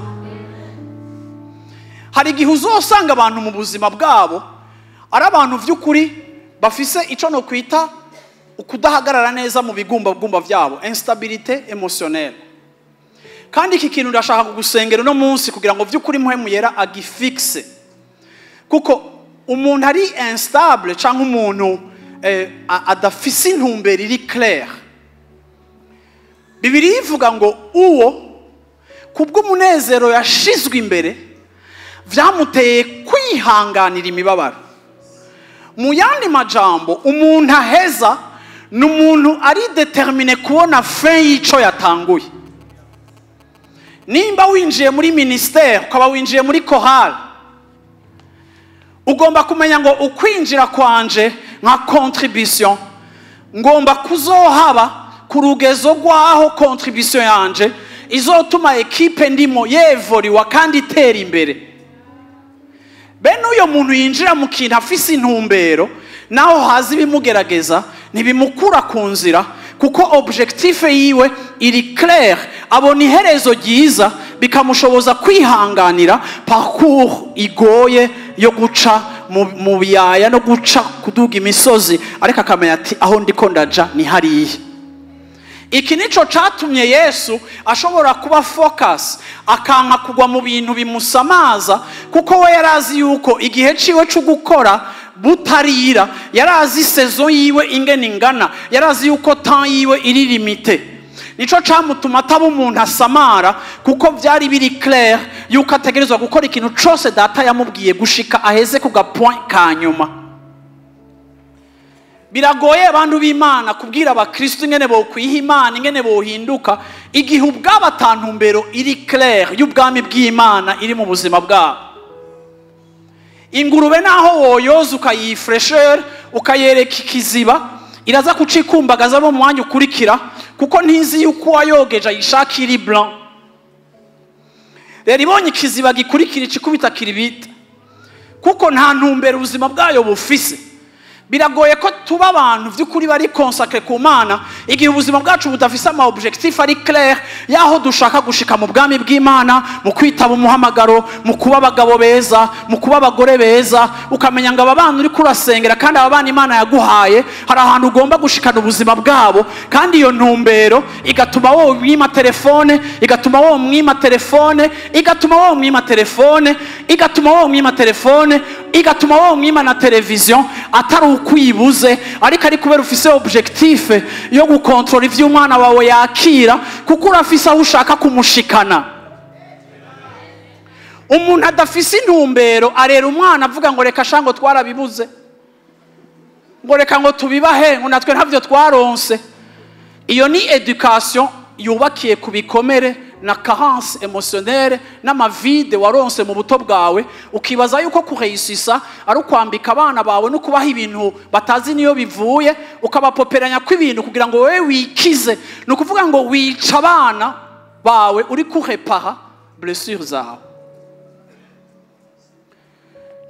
A: Hari igihe uzosanga abantu mu buzima bwabo ari abantu vy'ukuri bafise ico no kwita ukudahagarara neza mu bigumbagumba vyabo, instabilité émotionnelle. Kandi iki kintu ndashaka kugusengera no munsi kugira ngo vy'ukuri Mpwemu Yera agifixe, kuko umuntu ari instable canke umuntu adafise intumbero iri claire. Bibiliya ivuga ngo uwo kubw'umunezero yashizwe imbere vyamuteye kwihanganira imibabaro. Mu yandi majambo umuntu aheza ni umuntu ari determiné kubona fin y'ico yatanguye. Nimba winjiye muri ministère ukaba winjiye muri chorale, ugomba kumenya ngo ukwinjira kwanje nka contribution ngomba kuzohaba ku rugezo rwaho contribution yanje izotuma equipe ndimo yevoriwa kandi itera imbere. Bene uyo muntu yinjira mu kintu afise intumbero, naho hazi ibimugerageza ntibimukura ku nzira, kuko objectif yiwe iri clair, abona iherezo ryiza bikamushoboza kwihanganira parcours igoye yo guca mu biyaya no guca kuduga imisozi, ariko akamenya ati aho ndiko ndaja ni hariya. Iki nico catumye Yesu ashobora kuba focus, akanka kugwa mu bintu bimusamaza, kuko we yarazi yuko igihe ciwe cyo gukora butarira, yarazi saison yiwe ingene ingana, yarazi yuko temps yiwe iri limité. Nico camutuma ataba umuntu asamara, kuko vyari biri clair yuko ategerezwa gukora ikintu cose data yamubwiye gushika aheze ku ga point ka nyuma. Biragoye abantu b'Imana kubwira abakristo ingene bokwiha Imana, ingene bohinduka, igihe ubwabo atantumbero iri clair y'ubwami bw'Imana iri mu buzima bwabo. Ingurube naho woyoza ukayifresher ukayereka ikiziba, iraza kucikumbagaza mu mwanya ukurikira, kuko ntizi yuko wayogeje ayishaka iri blanc. Rero ibonye ikiziba gikurikira ikikubita kiribita, kuko nta ntumbero ubuzima bwayo bufise. Biragoye ko tuba abantu vy'ukuri bari consacré ku Mana igihe ubuzima bwacu budafise ama objectif ari clair yaho dushaka gushika mu bwami bw'Imana, mu kwitaba umuhamagaro, mu kuba abagabo beza, mu kuba abagore beza. Ukamenya ngo aba bana uri kurasengera kandi aba bana Imana yaguhaye hari ahantu ugomba gushikana ubuzima bwabo, kandi iyo ntumbero igatuma wowe mwima telefone, igatuma wowe mwima telefone, igatuma wowe mwima telefone, igatuma wowe mwima telefone, igatuma wowe mwima na television, atari ukwibuze ariko ari kubera ufise objectif yo gukontrola ivyo umwana wawe yakira, kuko urafise aho ushaka kumushikana. Umuntu adafise intumbero arera umwana avuga ngo reka shango twarabibuze, ngo reka ngo tubibahe, ngo natwe ntavyo twaronse. Iyo ni education yubakiye ku bikomere na carence émotionnelle n'amavide waronse mu buto bwawe, ukibaza yuko kureyisisa ari ukwambika abana bawe no kubaha ibintu batazi niyo bivuye, ukabapoperanya kw'ibintu kugira ngo wewe wikize. Ni ukuvuga ngo wica abana bawe uri kurepara blessure zawe.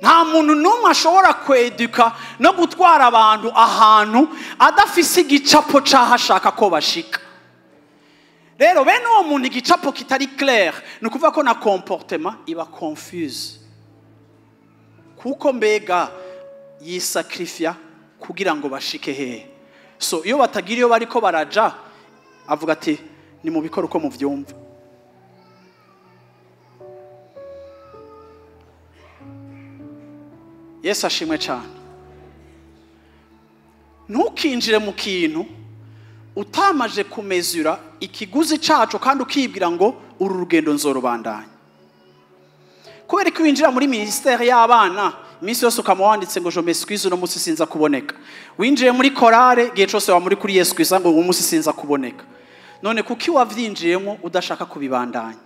A: Nta muntu n'umwe ashobora kweduka no gutwara abantu ahantu adafise igicapo c'aho ashaka ko bashika. Rero bene uwo muntu igicapo kitari clair, ni ukuvuga ko na comportement iba confuse, kuko mbega yisacrifia kugira ngo bashike hehe. So iyo batagira iyo bariko baraja, avuga ati ni mu bikora uko muvyumva. Yesu ashimwe cyane. Ntukinjire mu kintu utamaje kumezura ikiguzi cacu kandi ukibwira ngo uru rugendo nzorubandanya. Kubera ko winjira muri ministère y'abana iminsi yose ukama wanditse ngo je m'excuse uno munsi sinza kuboneka. Winjiye muri chorale gihe cose wa muri kuri Yesu Kristo ngo uwo munsi sinza kuboneka. None kuki wavyinjiyemo udashaka kubibandanya?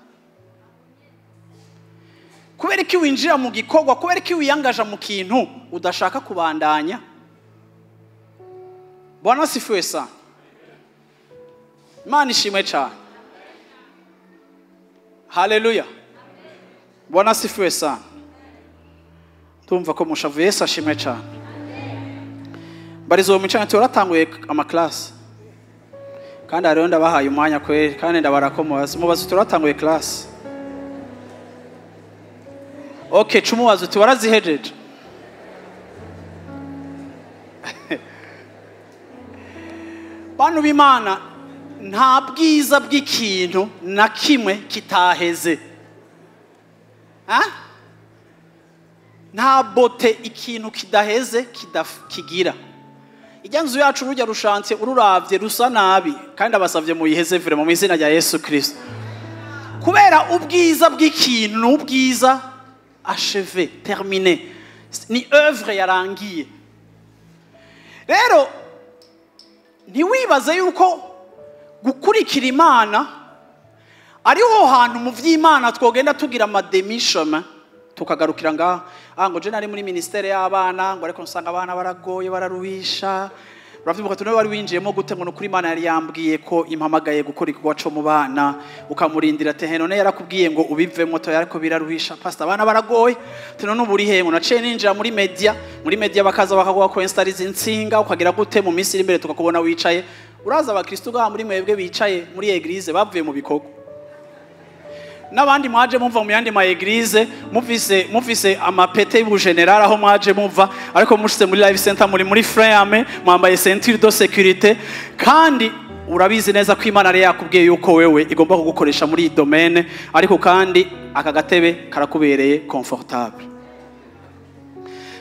A: Kubera ko winjira mu gikorwa, kubera ko wiyangaja mu kintu udashaka kubandanya? Bwana sifiwe sana. Imana ishimwe cyane. Haleluya. Bwana sifiwe sana. Ndumva ko mushavuye. Yesu ashimwe cyane. Barizo mu cyane turatanguye amaklasi. Kandi hariho ndabahaye umwanya kweri, kandi ndabarakomoza. Mubaze turatanguye class. Okay, cumubaze uti warazihejeje. Bantu b'Imana, nta bwiza bw'ikintu na kimwe kitaheze. Nta bote ikintu kidaheze kigira. Ijya nzu yacu rujya rushanse ururavye rusa nabi, kandi abasavye muyiheze vraiment mu izina rya Yesu Kristo. Kubera ubwiza bw'ikintu n'ubwiza achevé, terminé, ni œuvre yarangiye. Rero ntiwibaze yuko gukurikira Imana ariho hantu mu vy'Imana twogenda tugira amademission tukagarukira ngaha. Ngo je nari muri ministere y'abana, ngo ariko nsanga abana baragoye bararuhisha. Uravyumva ko wari winjiyemo gute ngo nukuri Imana yari yambwiye ko impamagaye gukora igikorwa co mu bana, ukamurindira ati none yarakubwiye ngo ubivemo to yariko biraruhisha pastor, abana baragoye. Ati none uburi he? Ngo naciye ninjira muri media, muri media bakaza bakaguha ko installise insinga ukagira gute, mu minsi iri imbere tukakubona wicaye. Uraza abakristo gaha muri mwebwe bicaye muri eglise bavuye mu bikorwa, n'abandi mwaje mumva mu yandi ma eglise mufise amapete y'ubugeneral aho mwaje mumva, ariko mushitse muri live center muri frame mwambaye ceinture de sécurité, kandi urabizi neza ko Imana yari yakubwiye yuko wewe igomba kugukoresha muri iyi domaine, ariko kandi aka gatebe karakubereye confortable.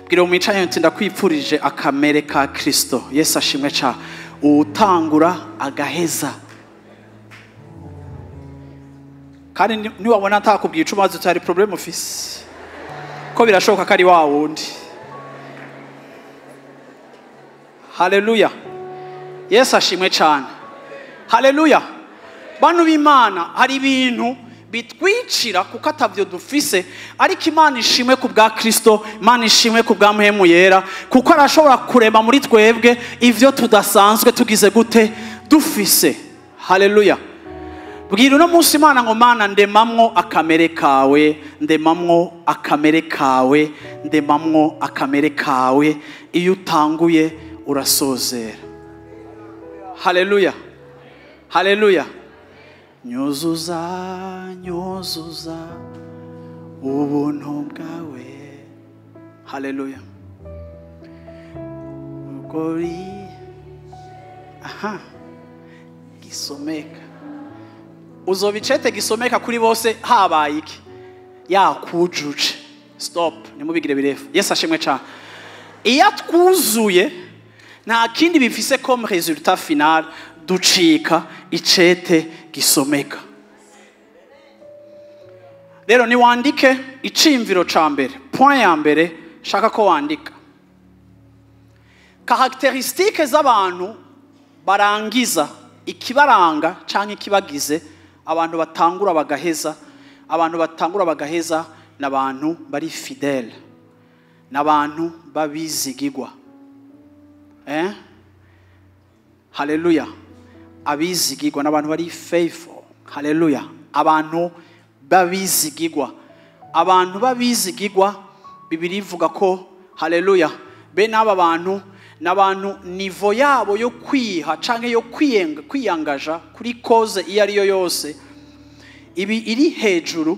A: Bwira umwicaye nti ndakwipfurije akamere ka Kristo. Yesu ashimwe cha utangura agaheza. Kandi niwabona atakubwiye ico maze utari problem office, ko birashoboka ko ari wa wundi. Haleluya. Yesu ashimwe cyane. Haleluya. Bantu b'Imana, hari ibintu bitwicira kuko atavyo dufise, ariko Imana ishimwe ku bwa Kristo, Imana ishimwe ku bwa Mpwemu Yera, kuko arashobora kurema muri twebwe ivyo tudasanzwe tugize gute dufise. Haleluya. Bwira uno munsi Imana ngo Mana ndemamwo akamere kawe, ndemamwo akamere kawe, ndemamwo akamere kawe. Iyo utanguye urasozera. Haleluya. Haleluya. Nyuzuza, nyuzuza ubuntu bwawe. Haleluya. Ukori aha gisomeka. Uzobicete gisomeka kuri bose habaye iki? Yakujuje. Stop, nimubigire birefu. Yesu ashimwe cyane. Iyo atwuzuye nta kindi bifise comme résultat final, ducika icete gisomeka. Rero ni wandike icimviro ca mbere, point ya mbere shaka ko wandika. Caractéristiques z'abantu barangiza Ikibaranga canke ikibagize, abantu batangura bagaheza, abantu batangura bagaheza n'abantu bari fidèle, n'abantu babizigigwa. Haleluya. Abizigigwa n'abantu bari faithful. Haleluya. Abantu babizigigwa, abantu babizigigwa, Bibiliya ivuga ko, haleluya, be n'aba bantu n'abantu niveau yabo yo kwiha canke yo kwiyangaja kuri cause iyo ari yo yose ibi iri hejuru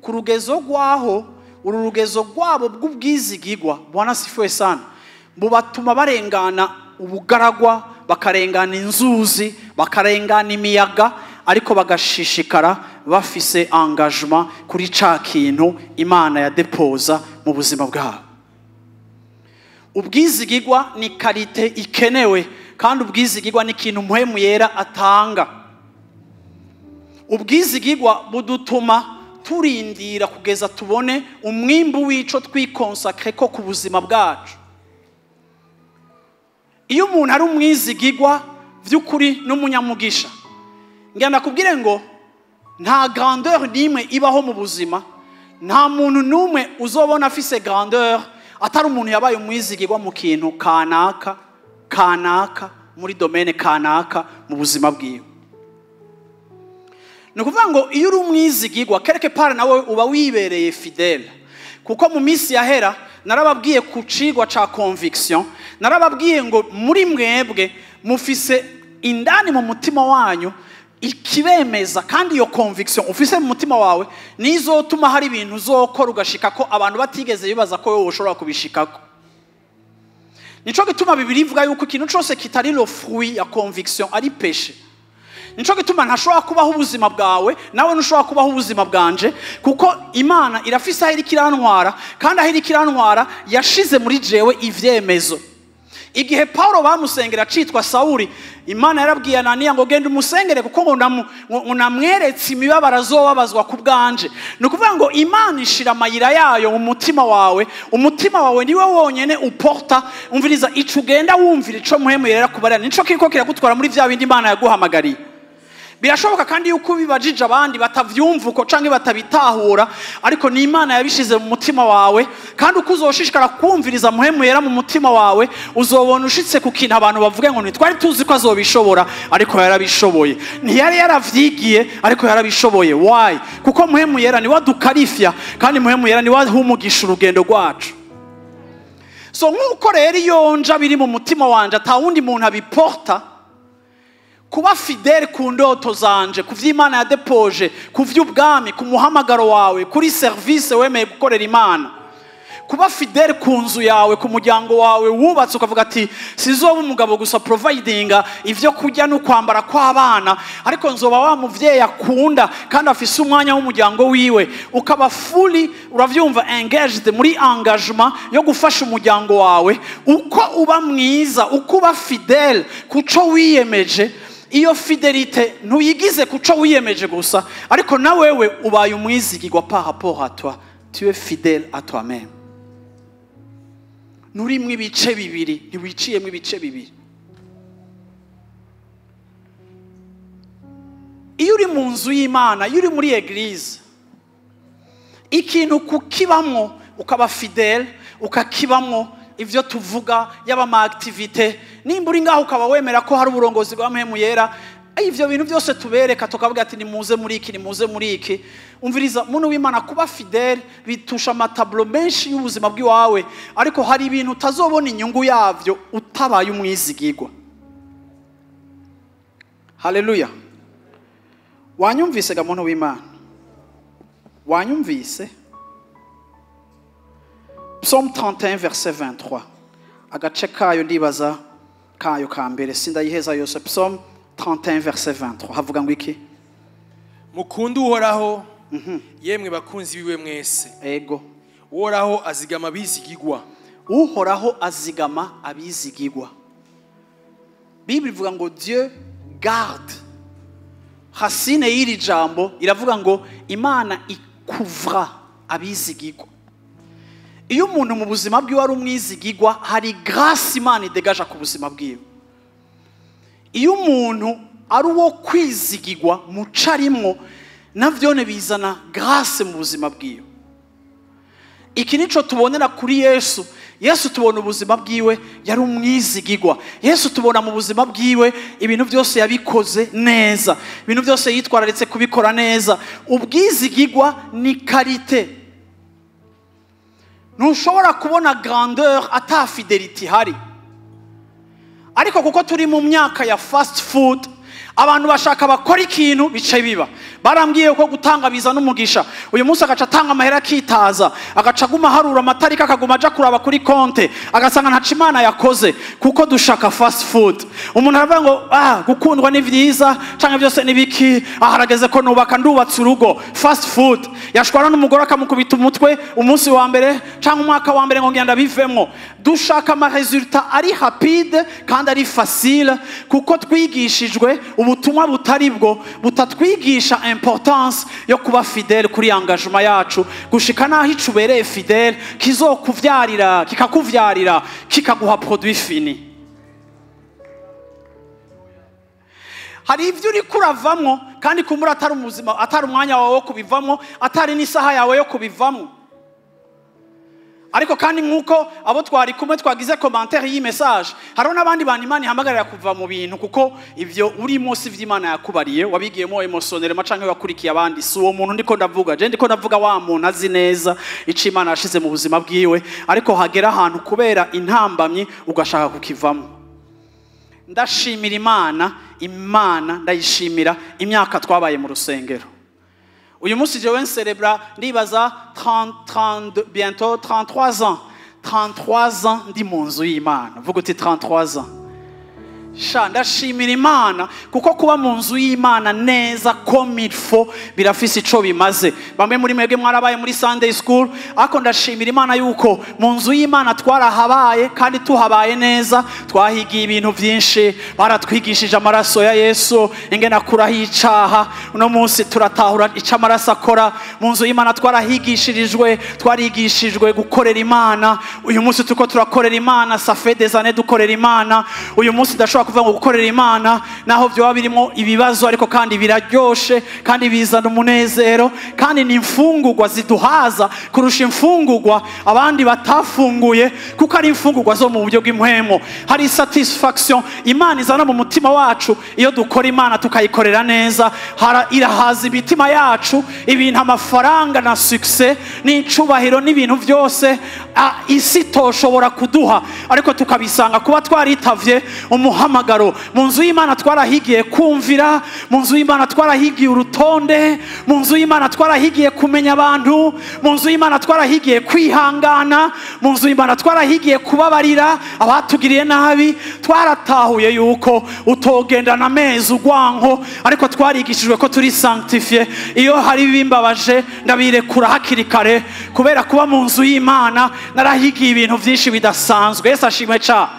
A: ku rugezo rwaho. Uru rugezo rwabo bw'ubwizigigwa, Bwana asifiwe sana, bubatuma barengana ubugaragwa, bakarengana inzuzi, bakarengana imiyaga, ariko bagashishikara bafise engagement kuri ca kintu Imana yadepoza mu buzima bwabo. Ubwizigigwa ni qualité ikenewe, kandi ubwizigigwa ni ikintu Mpwemu Yera atanga. Ubwizigigwa budutuma turindira kugeza tubone umwimbu w'ico twikonsakre ko ku buzima bwacu. Iyo umuntu ari umwizigigwa vy'ukuri n'umunyamugisha, ngira ndakubwire ngo nta grandeur n'imwe ibaho mu buzima, nta muntu n'umwe uzobona afise grandeur atari umuntu yabaye umwizigirwa mu kintu kanaka kanaka, muri domaine kanaka mu buzima bwiwe. Ni ukuvuga ngo iyo uri umwizigirwa, quelque part nawe uba wibereye fidèle, kuko mu minsi yahera narababwiye ku cigwa ca conviction, narababwiye ngo muri mwebwe mufise indani mu mutima wanyu ikibemeza, kandi iyo conviction ufise mu mutima wawe nizotuma hari ibintu uzokora ugashika ko abantu batigeze bibaza ko wowe ushobora kubishikako. Nico gituma Bibiliya ivuga yuko ikintu cose kitari le fruit ya conviction ari péché. Nico gituma ntashobora kubaho ubuzima bwawe, nawe ntushobora kubaho ubuzima bwanje, kuko Imana irafise aho iriko irantwara, kandi aho iriko irantwara yashize muri jewe ivyemezo. Igihe Paulo bamusengera acitwa Sawuli, Imana yarabwiye Ananiya ngo genda umusengere, kuko ngo namweretse imibabaro azobabazwa ku bwanje. Ni ukuvuga ngo Imana ishira amayira yayo mu mutima wawe. Umutima wawe niwe wonyene uporta. Umviriza, ico ugenda wumvira, ico Mpwemu Yera kubarira, nico kiriko kiragutwara muri vya bindi Imana yaguhamagariye. Birashoboka kandi yuko ubibajije abandi batavyumva uko canke batabitahura, ariko ni Imana yabishize mu mutima wawe. Kandi uko uzoshishikara kumviriza Mpwemu Yera mu mutima wawe, uzobona ushitse ku kintu abantu bavuge ngo ntitwari tuzi ko azobishobora, ariko yarabishoboye. Ntiyari yaravyigiye, ariko yarabishoboye. Why? Kuko Mpwemu Yera niwe adukarifya, kandi Mpwemu Yera niwe ahumugisha urugendo rwacu. So nk'uko rero iyo nja biri mu mutima wanje, ata wundi muntu abiporta, kuba fidèle ku ndoto zanje, ku vy'Imana yadepoje, ku vy'ubwami, ku muhamagaro wawe, kuri service wemeye gukorera Imana, kuba fidèle ku nzu yawe, ku muryango wawe wubatse, ukavuga ati sizoba umugabo gusa providinga ivyo kurya no kwambara kw'abana, ariko nzoba wa muvyeyi akunda kandi afise umwanya w'umuryango wiwe, ukaba fully, uravyumva, engaged muri engagement yo gufasha umuryango wawe. Uko uba mwiza, uko uba fidèle kuco wiyemeje, iyo fidélité ntuyigize kuco wiyemeje gusa, ariko na wewe ubaye umwizigirwa par rapport à toi. Tu es fidèle à toi-même, nturimwo ibice bibiri, ntiwiciyemo ibice bibiri. Iyo uri mu nzu y'Imana, iyo uri muri église, ikintu kukibamwo ukaba fidèle, ukakibamwo, ivyo tuvuga, yaba ama activités, nimba uri ngaho ukaba wemera ko hari uburongozi bwa Mpwemu Yera, ivyo bintu byose tubereka, tukavuga ati nimuze muri iki, nimuze muri iki. Umviriza, muntu w'Imana, kuba fidèle bitusha ama tableaux menshi y'ubuzima bw'iwawe, ariko hari ibintu utazobona inyungu yavyo utabaye umwizigirwa. Haleluya. Wanyumvise ga muntu w'Imana? Wanyumvise? Psaume 31 verset 23, agace kayo ndibaza kayo ka mbere, sindayiheza yose. Psaume 31 verset 23 havuga ngo iki?
C: Mukunde Uhoraho, yemwe bakunzi biwe mwese. Uhoraho azigama abizigigwa.
A: Uhoraho azigama abizigigwa. Bible ivuga ngo Dieu garde. Racine y'iri jambo iravuga ngo Imana ikuvra abizigigwa. Iyo umuntu mu buzima bwiwe ari umwizigigwa, hari grâce Imana idegaja ku buzima bwiwe. Iyo umuntu ari uwo kwizigirwa mucarimwo, navyone bizana grâce mu buzima bwiwe. Iki nico tubonera kuri Yesu. Yesu tubona ubuzima bwiwe yari umwizigirwa. Yesu tubona mu buzima bwiwe ibintu byose yabikoze neza, ibintu byose yitwararitse kubikora neza. Ubwizigirwa ni qualité. Ntushobora kubona grandeur ata fidélité ihari. Ariko kuko turi mu myaka ya fast food, abantu bashaka bakora ikintu bice biba. Barambwiye ko gutanga biza n'umugisha. Uyu munsi agaca atanga amahera akitaza, agaca aguma harura amatariki, akaguma aja kuraba kuri konte, agasanga ntaco Imana yakoze, kuko dushaka fast food. Umuntu aravuga ngo gukundwa ni vyiza canke byose ni biki, harageze ko nubaka, ndubatse urugo. Fast food. Yashwana n'umugore akamukubita umutwe umunsi wa mbere canke umwaka wa mbere ngo ngenda bivemwo. Dushaka ama résultat ari rapide kandi ari facile, kuko twigishijwe ubutumwa butari bwo, butatwigisha importance yo kuba fidèle kuri engagement yacu, gushika naho icubereye fidèle kizokuvyarira, kikakuvyarira, kikaguha produit fini. Hari ivyo uriko uravamwo kandi kumbura atari umuzima, atari umwanya wawe wo kubivamwo, atari n'isaha yawe yo kubivamwo. Ariko kandi nkuko abo twari kumwe twagize commentaire y'i message, hariho n'abandi bantu Imana ihamagarira kuva mu bintu, kuko ivyo urimo si vy'Imana yakubariye, wabigiyemo émotionnellement canke wakurikiye abandi. Si uwo muntu ndiko ndavuga, je ndiko ndavuga wa muntu azi neza ico Imana yashize mu buzima bwiwe, ariko hagera ahantu kubera intambamyi ugashaka kukivamo. Ndashimira Imana, Imana ndayishimira imyaka twabaye mu rusengero. Uyu munsi jewe nserebra ndibaza 30, 32, bientôt 33 ans. 33 ans ndi mu nzu y'Imana. Vuga uti 33 ans. Sha ndashimira Imana kuko kuba mu nzu y'Imana neza comme il faut birafise ico bimaze. Bamwe muri mwebwe mwarabaye muri Sunday school, ariko ndashimira Imana yuko mu nzu y'Imana twarahabaye kandi tuhabaye neza, twahigiye ibintu byinshi, baratwigishije amaraso ya Yesu ingene akuraho icaha. Uno munsi turatahura ico amaraso akora. Mu nzu y'Imana twarahigishirijwe, twarigishijwe gukorera Imana. Uyu munsi turiko turakorera Imana, ça fait des années dukorera Imana. Uyu munsi ndashobora kuvuga ngo gukorera Imana naho byoba birimo ibibazo, ariko kandi biraryoshe kandi bizana umunezero, kandi ni imfungurwa ziduhaza kurusha imfungurwa abandi batafunguye, kuko ari imfungurwa zo mu buryo bw'impwemo. Hari satisfaction Imana izana mu mutima wacu iyo dukora Imana tukayikorera neza. Irahaza imitima yacu ibintu, amafaranga na succès n'icubahiro n'ibintu byose isi toshobora kuduha, ariko tukabisanga kuba twaritavye umuhamagaro. Mu nzu y'Imana twarahigiye kumvira, mu nzu y'Imana twarahigiye urutonde, mu nzu y'Imana twarahigiye kumenya abantu, mu nzu y'Imana twarahigiye kwihangana, mu nzu y'Imana twarahigiye kubabarira abatugiriye nabi. Twaratahuye yuko utogendana amezi ugwanko, ariko twarigishijwe ko turi sanctifié. Iyo hari bimbabaje ndabirekura hakiri kare, kubera kuba mu nzu y'Imana narahigiye ibintu byinshi bidasanzwe. Yesu ashimwe cyane.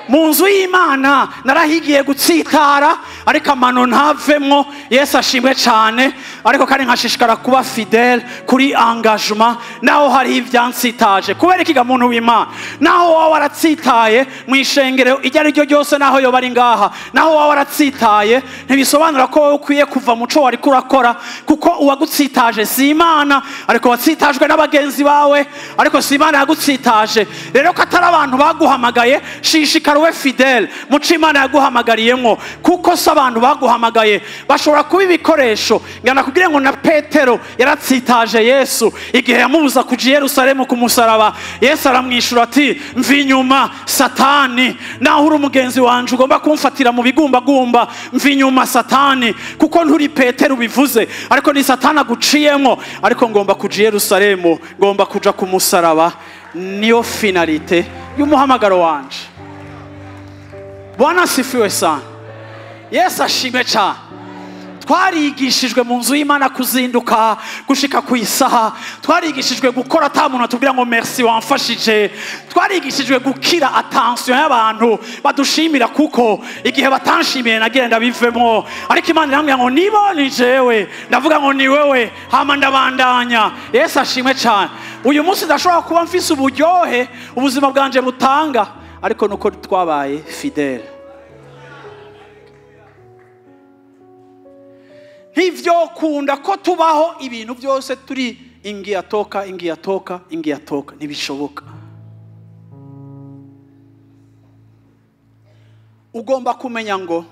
A: Mu nzu y'Imana narahigiye gutsitara, ariko amano ntavemwo. Yesu ashimwe cyane. Ariko kandi nkashishikara kuba fidèle kuri engagement naho hari ibyansitaje. Kubera ikiga muntu w'Imana, naho wowe waratsitaye mu ishengero iryo ari ryo ryose, naho yoba ari ngaha, naho wowe waratsitaye, ntibisobanura ko wowe ukwiye kuva mu co wari kurakora, kuko uwagutsitaje si Imana, ariko watsitajwe n'abagenzi bawe, ariko si Imana yagutsitaje. Rero ko atari abantu baguhamagaye, shishikara ube fidèle mu co Imana yaguhamagariyemwo, kuko si abantu baguhamagaye bashobora kuba ibikoresho. Ngana kugira ngo na Petero yaratsitaje Yesu igihe yamubuza kuja i Yerusalemu ku musaraba. Yesu aramwishura ati mvi inyuma Satani, naho uri umugenzi wanje ugomba kumfatira mu bigumbagumba, mvi inyuma Satani, kuko nturi Petero ubivuze, ariko ni Satani aguciyemwo. Ariko ngomba kuja i Yerusalemu, ngomba kuja ku musaraba, niyo finalité y'umuhamagaro wanje. Bwana asifiwe sana. Yesu ashimwe cyane. Twarigishijwe mu nzu y'Imana kuzinduka gushika ku isaha, twarigishijwe gukora ata muntu atubwira ngo merci wamfashije, twarigishijwe gukira attention y'abantu badushimira, kuko igihe batanshimiye nagira ndabivemo, ariko Imana irambwira ngo nibo ni jewe, ndavuga ngo ni wewe, hama ndabandanya. Yesu ashimwe cyane. Uyu munsi ndashobora kuba mfise uburyohe ubuzima bwanje butanga, ariko nuko twabaye fidèle. Ntivyokunda ko tubaho ibintu byose turi ingia toka, ingia toka, ingia toka. Ntibishoboka. Ugomba kumenya ngo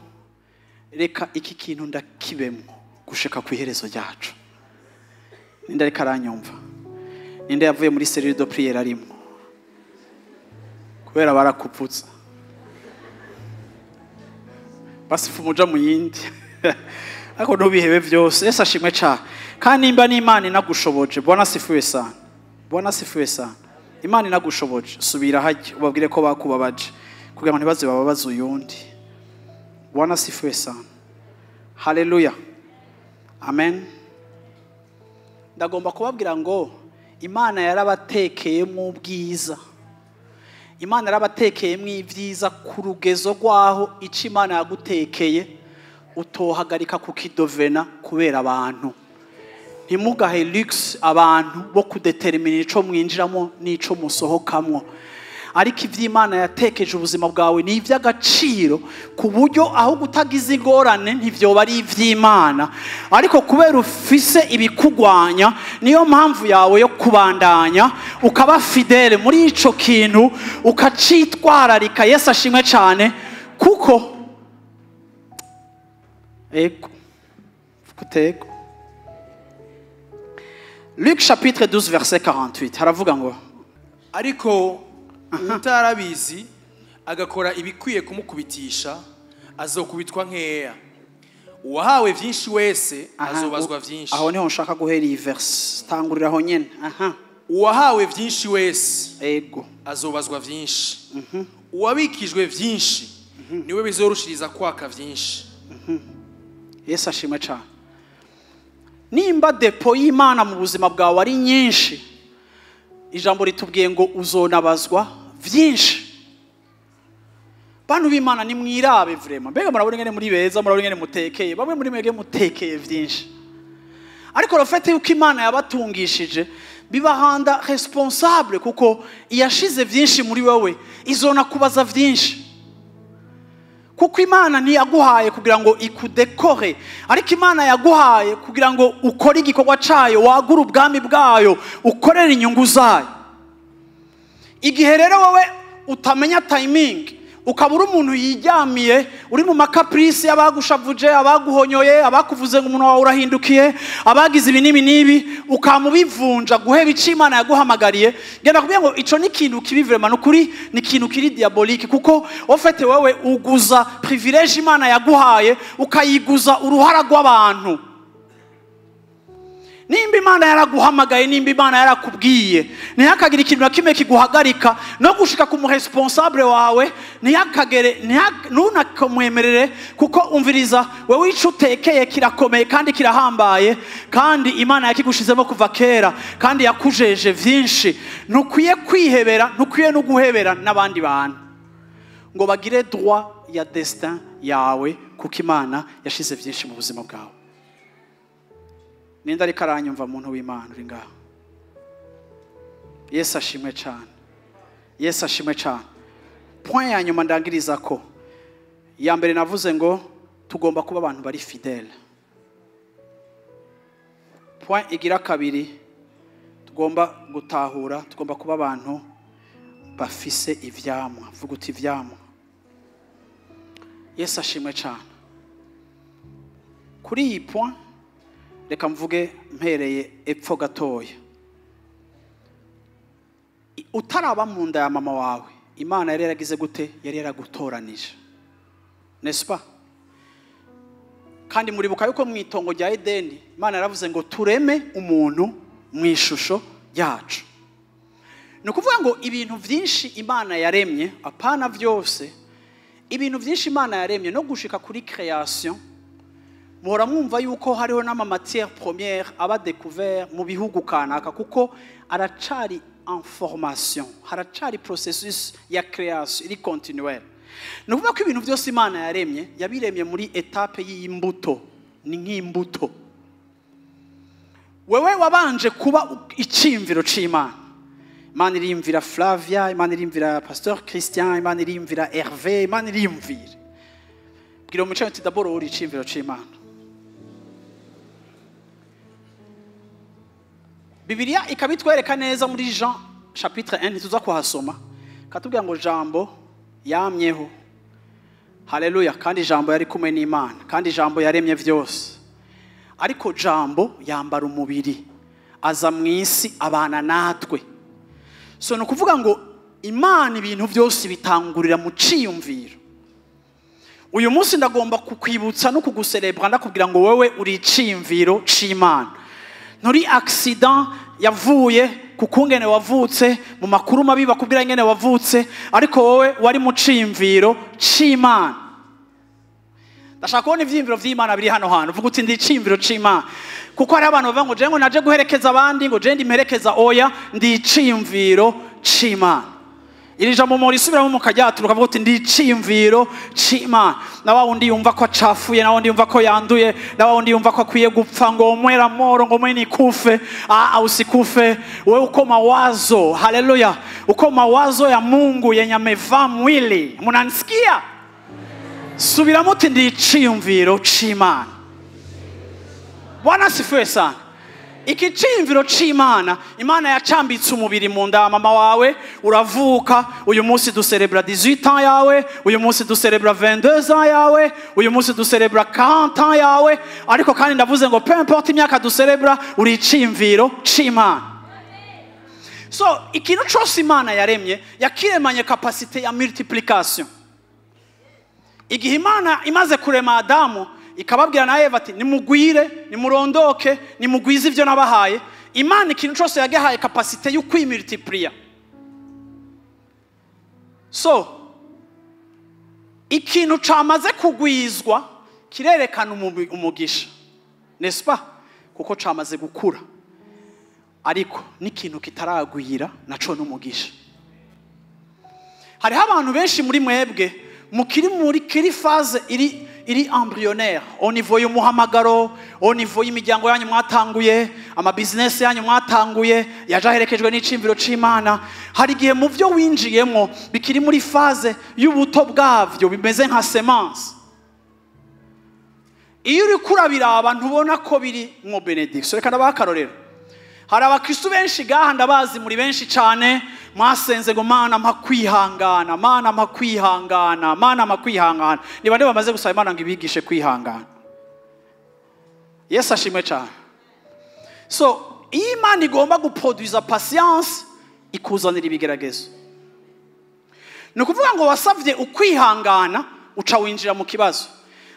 A: reka iki kintu ndakibemwo gushika ku iherezo ryacu. Ninde ariko aranyumva? Ninde yavuye muri cellule de prière arimo? Kubera barakupfutsa. Basifu muja mu yindi. Ariko ntubihebe byose. Yesu ashimwe cyane. Kandi nimba n'Imana inagushoboje, Bwana sifiwe sana. Bwana sifiwe sana. Imana inagushoboje, subira hajye ubabwire ko bakubabaje kugira ngo ntibaze bababaze uyundi. Bwana sifiwe sana. Haleluya. Amen. Ndagomba kubabwira ngo Imana yarabatekeye mu bwiza. Imana yarabatekeye mu ibyiza ku rugezo rwaho ico Imana yagutekeye utohagarika kukidovena kubera abantu. Ntimugahe luxe abantu bo kudetermina ico mwinjiramo n'ico musohokamwo. Ariko ivy'Imana yatekeje ubuzima bwawe ni ivy'agaciro ku buryo aho gutagiza ingorane ntivyoba ari ivy'Imana. Ariko kubera ufise ibikugwanya, niyo mpamvu yawe yo kubandanya ukaba fidele muri ico kintu, ukacitwararika. Yesu ashimwe cyane. Kuko ego kutego Luc chapitre 12 verset 48 haravuga ngo
C: ariko utarabizi agakora ibikwiye kumukubitisha azokubitwa nkeya. Uwahawe vyinshi wese azobazwa vyinshi.
A: Aho niho nshaka guhera iyi verse, tangurira aho nyene. Aha.
C: Uwahawe vyinshi wese
A: ego
C: azobazwa vyinshi. Uwabikijwe vyinshi niwe bizorushiriza kwaka vyinshi.
A: Yesu ashimwe cyane. Nimba depo y'Imana mu buzima bwawe ari nyinshi, ijambo ritubwiye ngo uzonabazwa vyinshi. Bantu b'Imana nimwirabe vraiment. Mbega murabona ingene muri beza, murabona ingene mutekeye. Bamwe muri mwebwe mutekeye vyinshi. Ariko rofete yuko Imana yabatungishije bibahanda responsable, kuko iyashize vyinshi muri wewe izona kubaza vyinshi. Kuko Imana ntiyaguhaye kugira ngo ikudekore, ariko Imana yaguhaye kugira ngo ukore igikorwa cayo, wagure ubwami bwayo, ukorere inyungu zayo. Igihe rero wowe utamenya timing, ukabura umuntu yiryamiye, uri mu makaprice y'abagushavuje, abaguhonyoye, abakuvuze ngo umuntu wawe urahindukiye, abagize ibi n'ibi n'ibi, ukamubivunja guheba ico Imana yaguhamagariye. Ngenda kubwira ngo ico ni ikintu kibi vraiment, nukuri ni ikintu kiri diabolique, kuko ofete wewe uguza privilege Imana yaguhaye ukayiguza uruhara rw'abantu. Nimba Imana yaraguhamagaye, nimba Imana yarakubwiye, ntihakagire ikintu na kimwe kiguhagarika no gushika ku responsable wawe, ntihakagere ntunakamwemerere, kuko umviriza wewe ico utekeye kirakomeye kandi kirahambaye, kandi Imana yakigushizemo kuva kera, kandi yakujeje vyinshi. Ntukwiye kwihebera, ntukwiye no guhebera n'abandi bantu ngo bagire droit ya destin yawe, kuko Imana yashize vyinshi mu buzima bwawe. Ninde ariko aranyumva muntu w'Imana uri ngaho? Yesu ashimwe cyane. Yesu ashimwe cyane. Point ya nyuma ndangiriza ko ya mbere navuze ngo tugomba kuba abantu bari fidèle. Point igira kabiri tugomba gutahura, tugomba kuba abantu bafise ivyamwa. Vuga uti ivyamwa. Yesu ashimwe cyane. Kuri iyi point reka mvuge mpereye epfo gatoya. Utaraba mu nda ya mama wawe, Imana yari yaragize gute? Yari yaragutoranije. N'est-ce pas? Kandi muribuka yuko mu itongo rya Edeni Imana yaravuze ngo tureme umuntu mu ishusho yacu. Ni ukuvuga ngo ibintu vyinshi Imana yaremye, apana vyose, ibintu vyinshi Imana yaremye no gushika kuri création, muhora mwumva yuko hariho n'ama matière première aba découvert mu bihugu kanaka, kuko aracari en formation, haracari processus ya création iri continuelle. Ni ukuvuga ko ibintu byose Imana yaremye yabiremye muri etape y'imbuto, ni nk'imbuto. Wewe wabanje kuba iciyumviro c'Imana. Imana irimvira Flavia, Imana irimvira Pasteur Christian, Imana irimvira Hervé, Imana irimvira. Bwira umuco uti d'abord uri iciyumviro c'Imana. Bibiliya ikabitwereka neza muri Jean chapitre 1, ntituza kuhasoma, katubwira ngo Jambo yamyeho. Haleluya. Kandi Jambo yari kumwe n'Imana, kandi Jambo yaremye vyose. Ariko Jambo yambara umubiri, aza mu isi abana natwe. So ni ukuvuga ngo Imana ibintu byose bitangurira mu ciyumviro. Uyu munsi ndagomba kukwibutsa no kuguserebra, ndakubwira ngo wewe uri iciyumviro c'Imana. Nturi accident yavuye ku kungene wavutse, mu makuru mabi bakubwira ingene wavutse, ariko wowe wari mu ciyumviro c'Imana. Ndashaka kubona ivyiyumviro vy'Imana biri hano hantu. Uvuga uti ndi iciyumviro c'Imana. Kuko hari abantu bavuga ngo je ngo naje guherekeza abandi, ngo je ndimperekeza, oya, ndi iciyumviro c'Imana. Iri jambo murisubiramo mukajyatura, ukavuga uti ndi iciyumviro c'Imana. Na wa wundi yumva ko acafuye, na wundi yumva ko yanduye, na wa wundi yumva ko akwiye gupfa, ngo mwera moro, ngo mwe nikufe. Ah, usikufe. Wewe uko mawazo, haleluya, uko mawazo ya Mungu yenye amevaa mwili. Munanisikia? Subiramo uti ndi iciyumviro c'Imana. Bwana asifiwe sana. Iki ciyumviro c'Imana, Imana yacambitse umubiri mu nda ya mama wawe, uravuka. Uyu munsi duserebra 18 ans yawe, uyu munsi duserebra 22 ans yawe, uyu munsi duserebra 40 ans yawe. Ariko kandi ndavuze ngo peu importe imyaka duserebra, uri iciyumviro c'Imana. So ikintu cose Imana yaremye, yakiremanye capacité ya multiplication. Igihe Imana imaze kurema Adamu, ikababwira na Eva ati nimugwire, nimurondoke, nimugwize ivyo nabahaye. Imana ikintu cose yagihaye capacité yo kwimultiplier. So ikintu camaze kugwizwa kirerekana umugisha, n'est-ce pas? Kuko camaze gukura. Ariko n'ikintu kitaragwira naco n'umugisha. Hariho abantu benshi muri mwebwe mukiri muri kiri phase iri embryonnaire, au niveau y'umuhamagaro, au niveau y'imiryango yanyu mwatanguye, ama business yanyu mwatanguye yaje aherekejwe n'iciyumviro c'Imana. Hari igihe mu byo winjiyemo bikiri muri phase y'ubuto bwavyo, bimeze nka semence. Iyo uri kurabiraba ntubona ko biri mu benediction. Reka ndabaha akarorero. Hari abakristo benshi gaha, ndabazi muri benshi cyane, mwasenze ngo Mana mpa kwihangana, Mana mpa kwihangana, Mana mpa kwihangana. Ni bande bamaze gusaba Imana ngo ibigishe kwihangana? Yesu ashimwe cyane. So iyo Imana igomba guproduza patience, ikuzanira ibigeragezo. Ni ukuvuga ngo wasavye ukwihangana, uca winjira mu kibazo.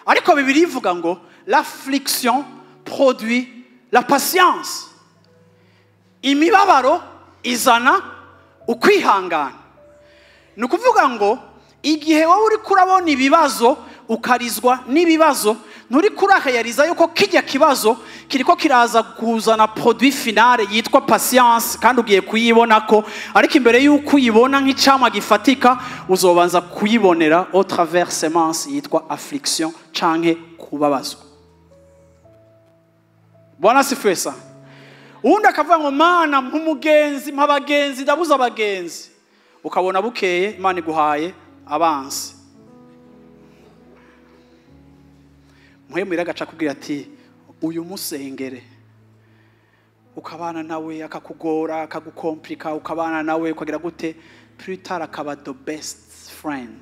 A: Ariko Bibiliya ivuga ngo l'affliction produit la patience. Imibabaro izana ukwihangana. Ni ukuvuga ngo igihe wowe uri kurabona ibibazo, ukarizwa n'ibibazo, nturi kurahayariza yuko kijya kibazo kiriko kiraza kuzana produit finale yitwa patience, kandi ugiye kuyibona ko, ariko imbere yuko uyibona nk'icamwa gifatika, uzobanza kuyibonera au travers semence yitwa affliction canke kubabazwa. Bwana asifiwe sana. Uwundi akavuga ngo Mana nk'umugenzi, mpa abagenzi, ndabuze abagenzi. Ukabona bukeye Imana iguhaye abansi. Muhemu agaca akubwira ati uyu musengere, ukabana nawe akakugora, akagukomplika, ukabana nawe ukagira gute, plus tard akaba the best friend,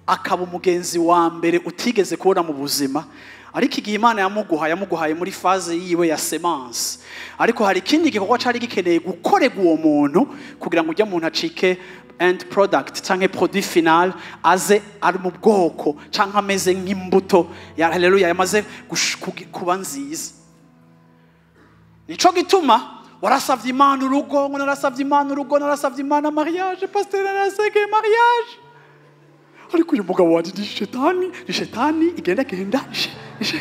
A: akaba umugenzi wa mbere utigeze kubona mu buzima. Ariko igihe Imana yamuguhaye, yamuguhaye muri phase yiwe ya semence. Ariko hari ikindi gikorwa cari gikeneye gukorerwa uwo muntu kugira ngo ujya muntu acike end product canke produit final, aze ari mu bwoko canke ameze nk'imbuto ya haleluya yamaze kuba nziza. Nico gituma warasavye Imana urugo, ngo narasavye Imana urugo, narasavye Imana mariage, pasteur narasavye mariage. Ariko uyu mugabo wanje ni shetani, ni shetani igenda genda, ni.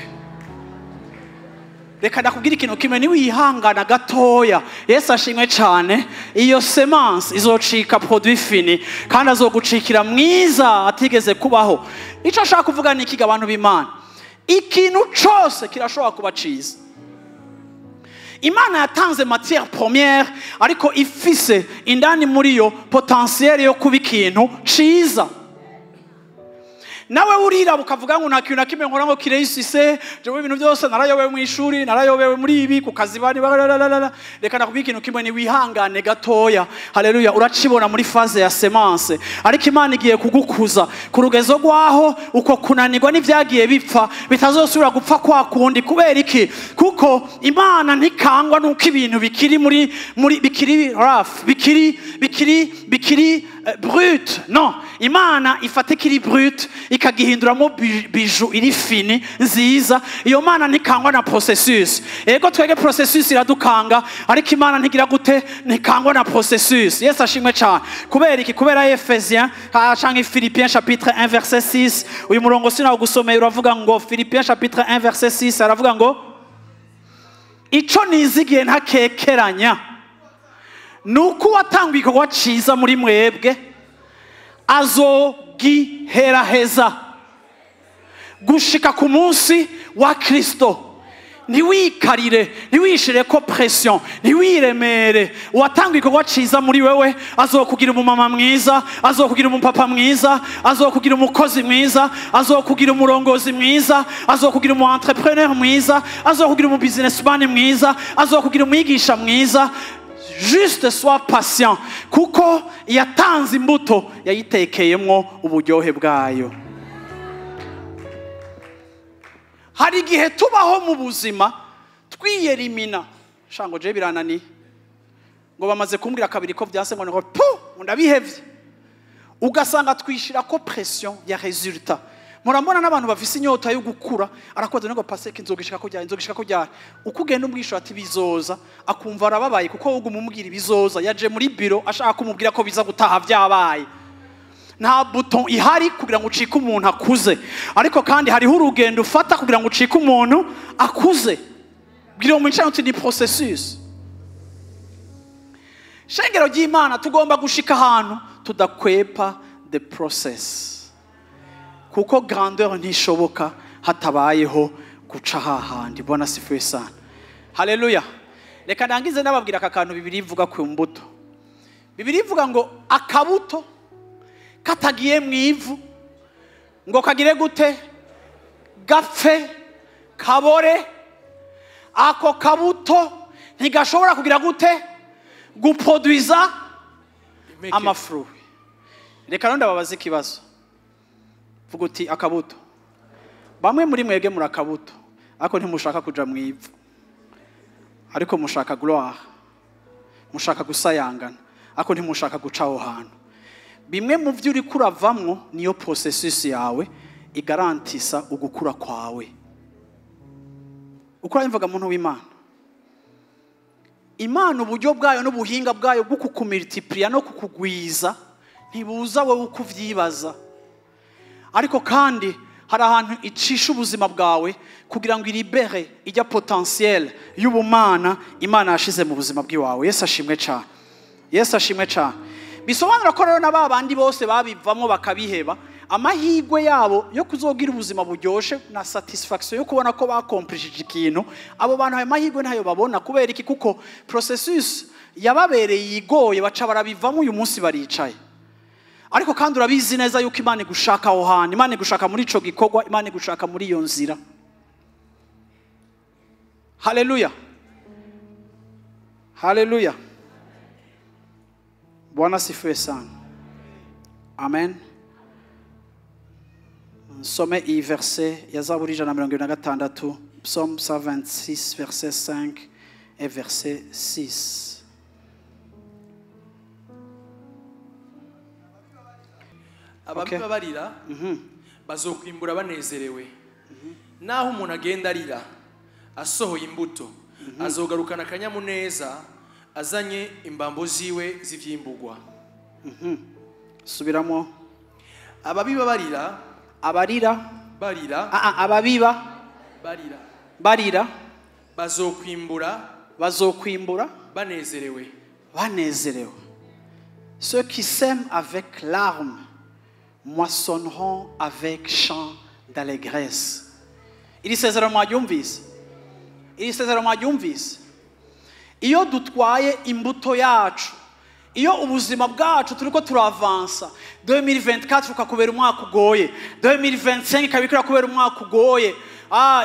A: Reka ndakubwira ikintu kimwe, niwihangana gatoya, Yesu ashimwe cyane, iyo semence izocika produit fini, kandi azogucikira mwiza atigeze kubaho. Ico ashaka kuvuga ni iki, abantu b'Imana? Ikintu cose kirashobora kuba ciza. Imana yatanze matière première, ariko ifise indani muri yo potentiel yo kuba ikintu ciza. Nawe urira ukavuga ngo nta kintu na kimwe nkora ngo kireisise, jewe ibintu byose narayobewe mu ishuri, narayobewe muri ibi ku kazi, bari barararara. Reka nakubwira ikintu kimwe, ni wihangane gatoya. Haleluya, uracibona muri phase ya semence, ariko Imana igiye kugukuza ku rugezo rwaho uko kunanirwa n'ivyagiye bipfa bitazosubira gupfa kwa kundi. Kubera iki? Kuko Imana ntikangwa nuko ibintu bikiri muri bikiri rough, bikiri brut. No, Imana ifata ikiri brut ikagihinduramo bijou iri fini nziza. Iyo Mana ntikangwa na processus. Ego twege processus iradukanga, ariko Imana ntigira gute? Ntikangwa na processus. Yesu ashimwe cyane. Kubera iki? Kubera Ephésiens canke Philippiens chapitre 1 verset 6. Uyu murongo sinawugusomeye, uravuga ngo Philippiens chapitre 1 verset 6 aravuga ngo ico nizigiye ntakekeranya nuko uwatanga igikorwa ciza muri mwebwe azogiheraheza gushika ku munsi wa Kristo. Ntiwikarire, ntiwishire ko pression, ntiwiremere. Uwatanga igikorwa ciza muri wewe azokugira umumama mwiza, azokugira umupapa mwiza, azokugira umukozi mwiza, azokugira umurongozi mwiza, azokugira umu entrepreneur mwiza, azokugira umu businessman mwiza, azokugira umwigisha mwiza. Juste sois patient, kuko yatanze imbuto yayitekeyemwo uburyohe bwayo. Hari igihe tubaho mu buzima twiyerimina, shango je biranani, ngo bamaze kumbwira kabiri ko vyase, ngo ngo pu ndabihevye. Ugasanga twishira ko pression ya resultat. Murambona n'abantu bafise inyota yo gukura, arakoze ngo paseke nzogishika ko ryari, nzogishika ko ryari. Uko ugenda umwisho ati bizoza, akumva arababaye kuko wowe umubwira ibizoza. Yaje muri biro ashaka kumubwira ko biza gutaha vyabaye. Nta bouton ihari kugira ngo ucike umuntu akuze, ariko kandi hariho urugendo ufata kugira ngo ucike umuntu akuze. Bwira umwicara uti ni processus. Shengero ry'Imana, tugomba gushika ahantu tudakwepa the process, kuko grandeur ntishoboka hatabayeho guca hahandi. Bwana sifiwe sana. Haleluya. Reka ndangize nababwira aka kantu Bibiliya ivuga ku mbuto. Bibiliya ivuga ngo akabuto katagiye mu ivu ngo kagire gute? Gapfe, kabore. Ako kabuto ntigashobora kugira gute? Guproduiza amafruit. Reka none ndababaze ikibazo. Vuga uti akabuto. Bamwe muri mwebwe muri akabuto, ariko ntimushaka kuja mu ivu, ariko mushaka gloire, mushaka gusayangana, ariko ntimushaka guca aho hantu. Bimwe mu byo uriko uravamwo niyo processus yawe igarantisa ugukura kwawe. Ukora imvuga muntu w'Imana, Imana uburyo bwayo n'ubuhinga bwayo bwo kukumultiplier no kukugwiza ntibuza wowe uko uvyibaza. Ariko kandi hari ahantu icisha ubuzima bwawe kugira ngo iribere ijya potentiel y'ubumana Imana yashize mu buzima bw'iwawe. Yesu ashimwe cyane. Yesu ashimwe cyane. Bisobanura ko rero n'aba bandi bose babivamo bakabiheba, amahirwe yabo yo kuzogira ubuzima buryoshe na satisfaction yo kubona ko bakomplishije ikintu, abo bantu ayo mahirwe ntayo babona. Kubera iki? Kuko processus yababereye igoye, baca barabivamo, uyu munsi baricaye. Ariko kandi urabizi neza yuko Imana igushaka aho hantu, Imana igushaka muri ico gikorwa, Imana igushaka muri iyo nzira. Haleluya, haleluya. Bwana sifiwe sana. Amen. Nsome iyi verset ya Zaburi 126, Psaume 126 verset 5 et verset 6.
C: Ababiba barira bazokwimbura banezerewe. Naho umuntu agenda arira asohoye imbuto, azogarukana akanyamuneza azanye imbambo ziwe z'ivyimbugwa.
A: Subiramo.
C: Ababiba barira,
A: abarira
C: barira,
A: ababiba
C: barira,
A: barira
C: bazokwimbura,
A: bazokwimbura
C: banezerewe,
A: banezerewe. Ceux qui sèment avec larmes moissonneront avec chant d'allégresse. Iri sezerano mwaryumvise? Iri sezerano mwaryumvise? Iyo dutwaye imbuto yacu Iyo ubuzima bwacu turiko turavansa, 2024 ukakubera umwaka ugoye, 2025 ikabikora kubera umwaka ugoye,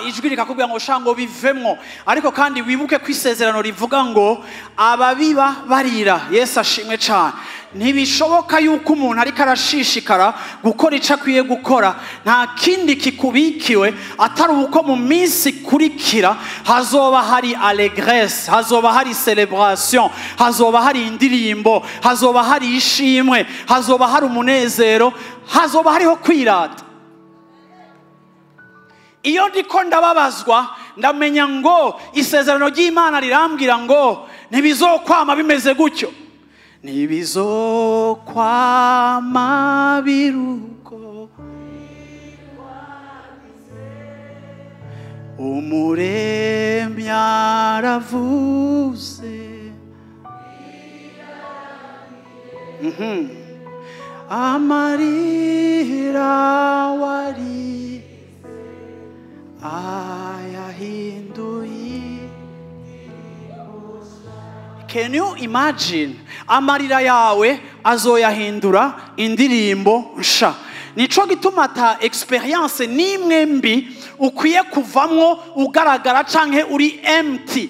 A: ijwi rikakubwira ngo sha ngo bivemwo. Ariko kandi wibuke ko isezerano rivuga ngo ababiba barira. Yesu ashimwe cyane. Ntibishoboka yuko umuntu ariko arashishikara gukora icyo akwiye gukora, nta kindi kikubikiwe atari uko mu minsi ikurikira hazoba hari allégresse, hazoba hari celebration, hazoba hari indirimbo, hazoba hari ishimwe, hazoba hari umunezero, hazoba hariho kwirata. Iyo ndiko ndababazwa, ndamenya ngo isezerano ry'Imana rirambwira ngo ntibizokwama bimeze gutyo, ntibizokwama biruko. Umuremyi aravuze, amarira wari ayahinduye. Can you imagine? Amarira yawe azoyahindura indirimbo nsha. Nico gituma ta experience nimwe mbi ukwiye kuvamwo ugaragara canke uri empty.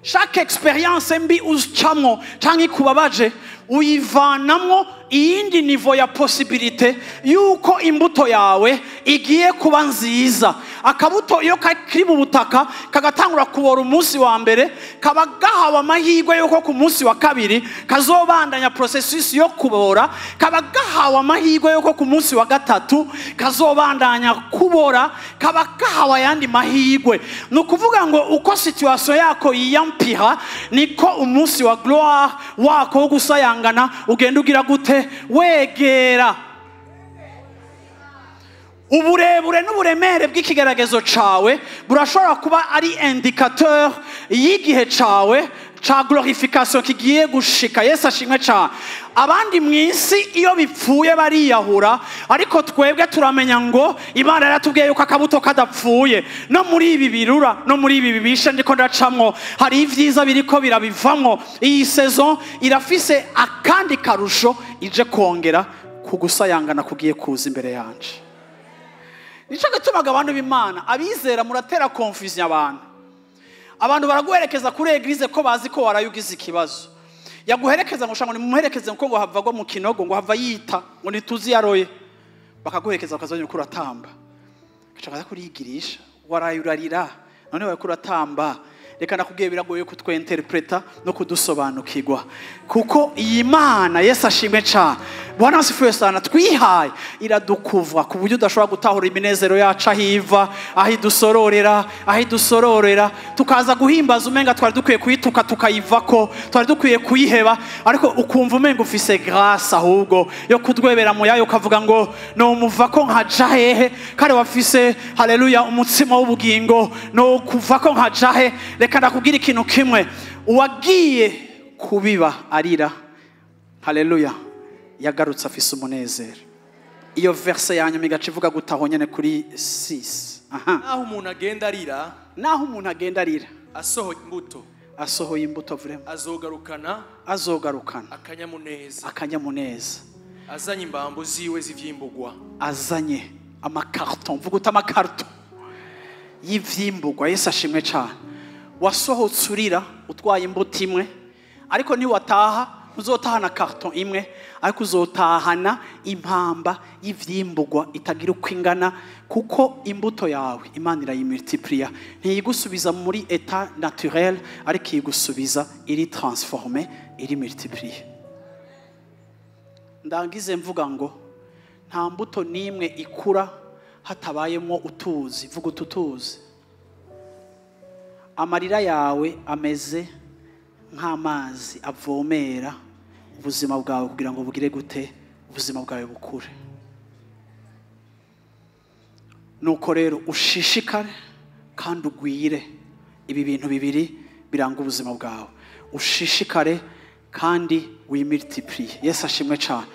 A: Chaque experience mbi ucamwo canke ikubabaje, uyivanamwo iyindi niveau ya possibilité yuko imbuto yawe igiye kuba nziza. Akabuto iyo kari mu butaka kagatangura kubora umunsi wa mbere, kaba gahawe amahirwe yuko ku munsi wa kabiri kazobandanya processus yo kubora, kaba gahawe amahirwe yuko ku munsi wa gatatu kazobandanya kubora, kaba gahawe ayandi mahirwe. Ni ukuvuga ngo uko situation yako yiyampira niko umunsi wa gloire wako wo gusayangana ugenda ugira gute, wegera. Uburebure n'uburemere bw'ikigeragezo cawe burashobora kuba ari indicateur y'igihe cawe ca glorification kigiye gushika. Yesu ashimwe cyane. Abandi mw'isi iyo bipfuye bariyahura, ariko twebwe turamenya ngo Imana yaratubwiye yuko akabuto kadapfuye. No muri ibi birura, no muri ibi bibishe ndiko ndacamwo, hari ivyiza biriko birabivamwo. Iyi saison irafise akandi karusho ije kongera kugusayangana kugiye kuza imbere yanje. Nico gitumaga abantu b'Imana abizera muratera confusion abantu. Abantu baraguherekeza kuri eglise ko bazi ko warayugize ikibazo. Yaguherekeza ngo shango nimumuherekeze ngo ngo hava gwa mu kinogo, ngo hava yita ngo nituzi yaroye. Bakaguherekeza bakazanya ko uratamba. Gaca kurigirisha warayurarira none wawe kuratamba. Reka nakubwiye biragoye kutwinterpreta no kudusobanukirwa, kuko iyi Mana Yesu ashimwe cyane, Bwana asifiwe sana, twihaye iradukuva ku buryo udashobora gutahura iminezero yacu aho iva, aho idusororera, aho idusororera, tukaza guhimbaza umenga twari dukwiye kuyituka tukayivako, twari dukwiye kuyiheba, ariko ukumva umenga ufise grâce ahubwo yo kudwebera mu yayo, ukavuga ngo no muvako nkaja hehe, kare wafise haleluya umutsima w'ubugingo, no kuvako nkaja he. Reka ndakubwira ikintu kimwe, uwagiye kubiba arira, haleluya, yagarutse afise umunezero. Iyo verse ya nyuma igaca ivuga gutaho nyene kuri 6. Aha.
C: Naho umuntu agenda arira,
A: naho umuntu agenda arira
C: asohoye imbuto,
A: asohoye imbuto vraiment,
C: azogarukana,
A: azogarukana
C: akanyamuneza,
A: akanyamuneza,
C: azanye imbambo ziwe z'ivyimbugwa,
A: azanye amakarton, vuga uti amakarton y'ivyimbugwa. Yesu ashimwe cyane. Wasohotse urira utwaye imbuto imwe, ariko niwataha uzotahana karton imwe, ariko uzotahana impamba y'ivyimbugwa itagira uko ingana, kuko imbuto yawe Imana irayimultiplier, ntiyigusubiza muri etat naturel, ariko iyigusubiza iri transformé, iri multiplier. Ndangize mvuga ngo nta mbuto n'imwe ikura hatabayemo utuzi. Vuga ututuzi. Amarira yawe ameze nk'amazi avomera ubuzima bwawe kugira ngo bugire gute, ubuzima bwawe bukure. Nuko rero ushishikare kandi ugwire. Ibi bintu bibiri biranga ubuzima bwawe. Ushishikare kandi wimultiplier. Yesu ashimwe cyane.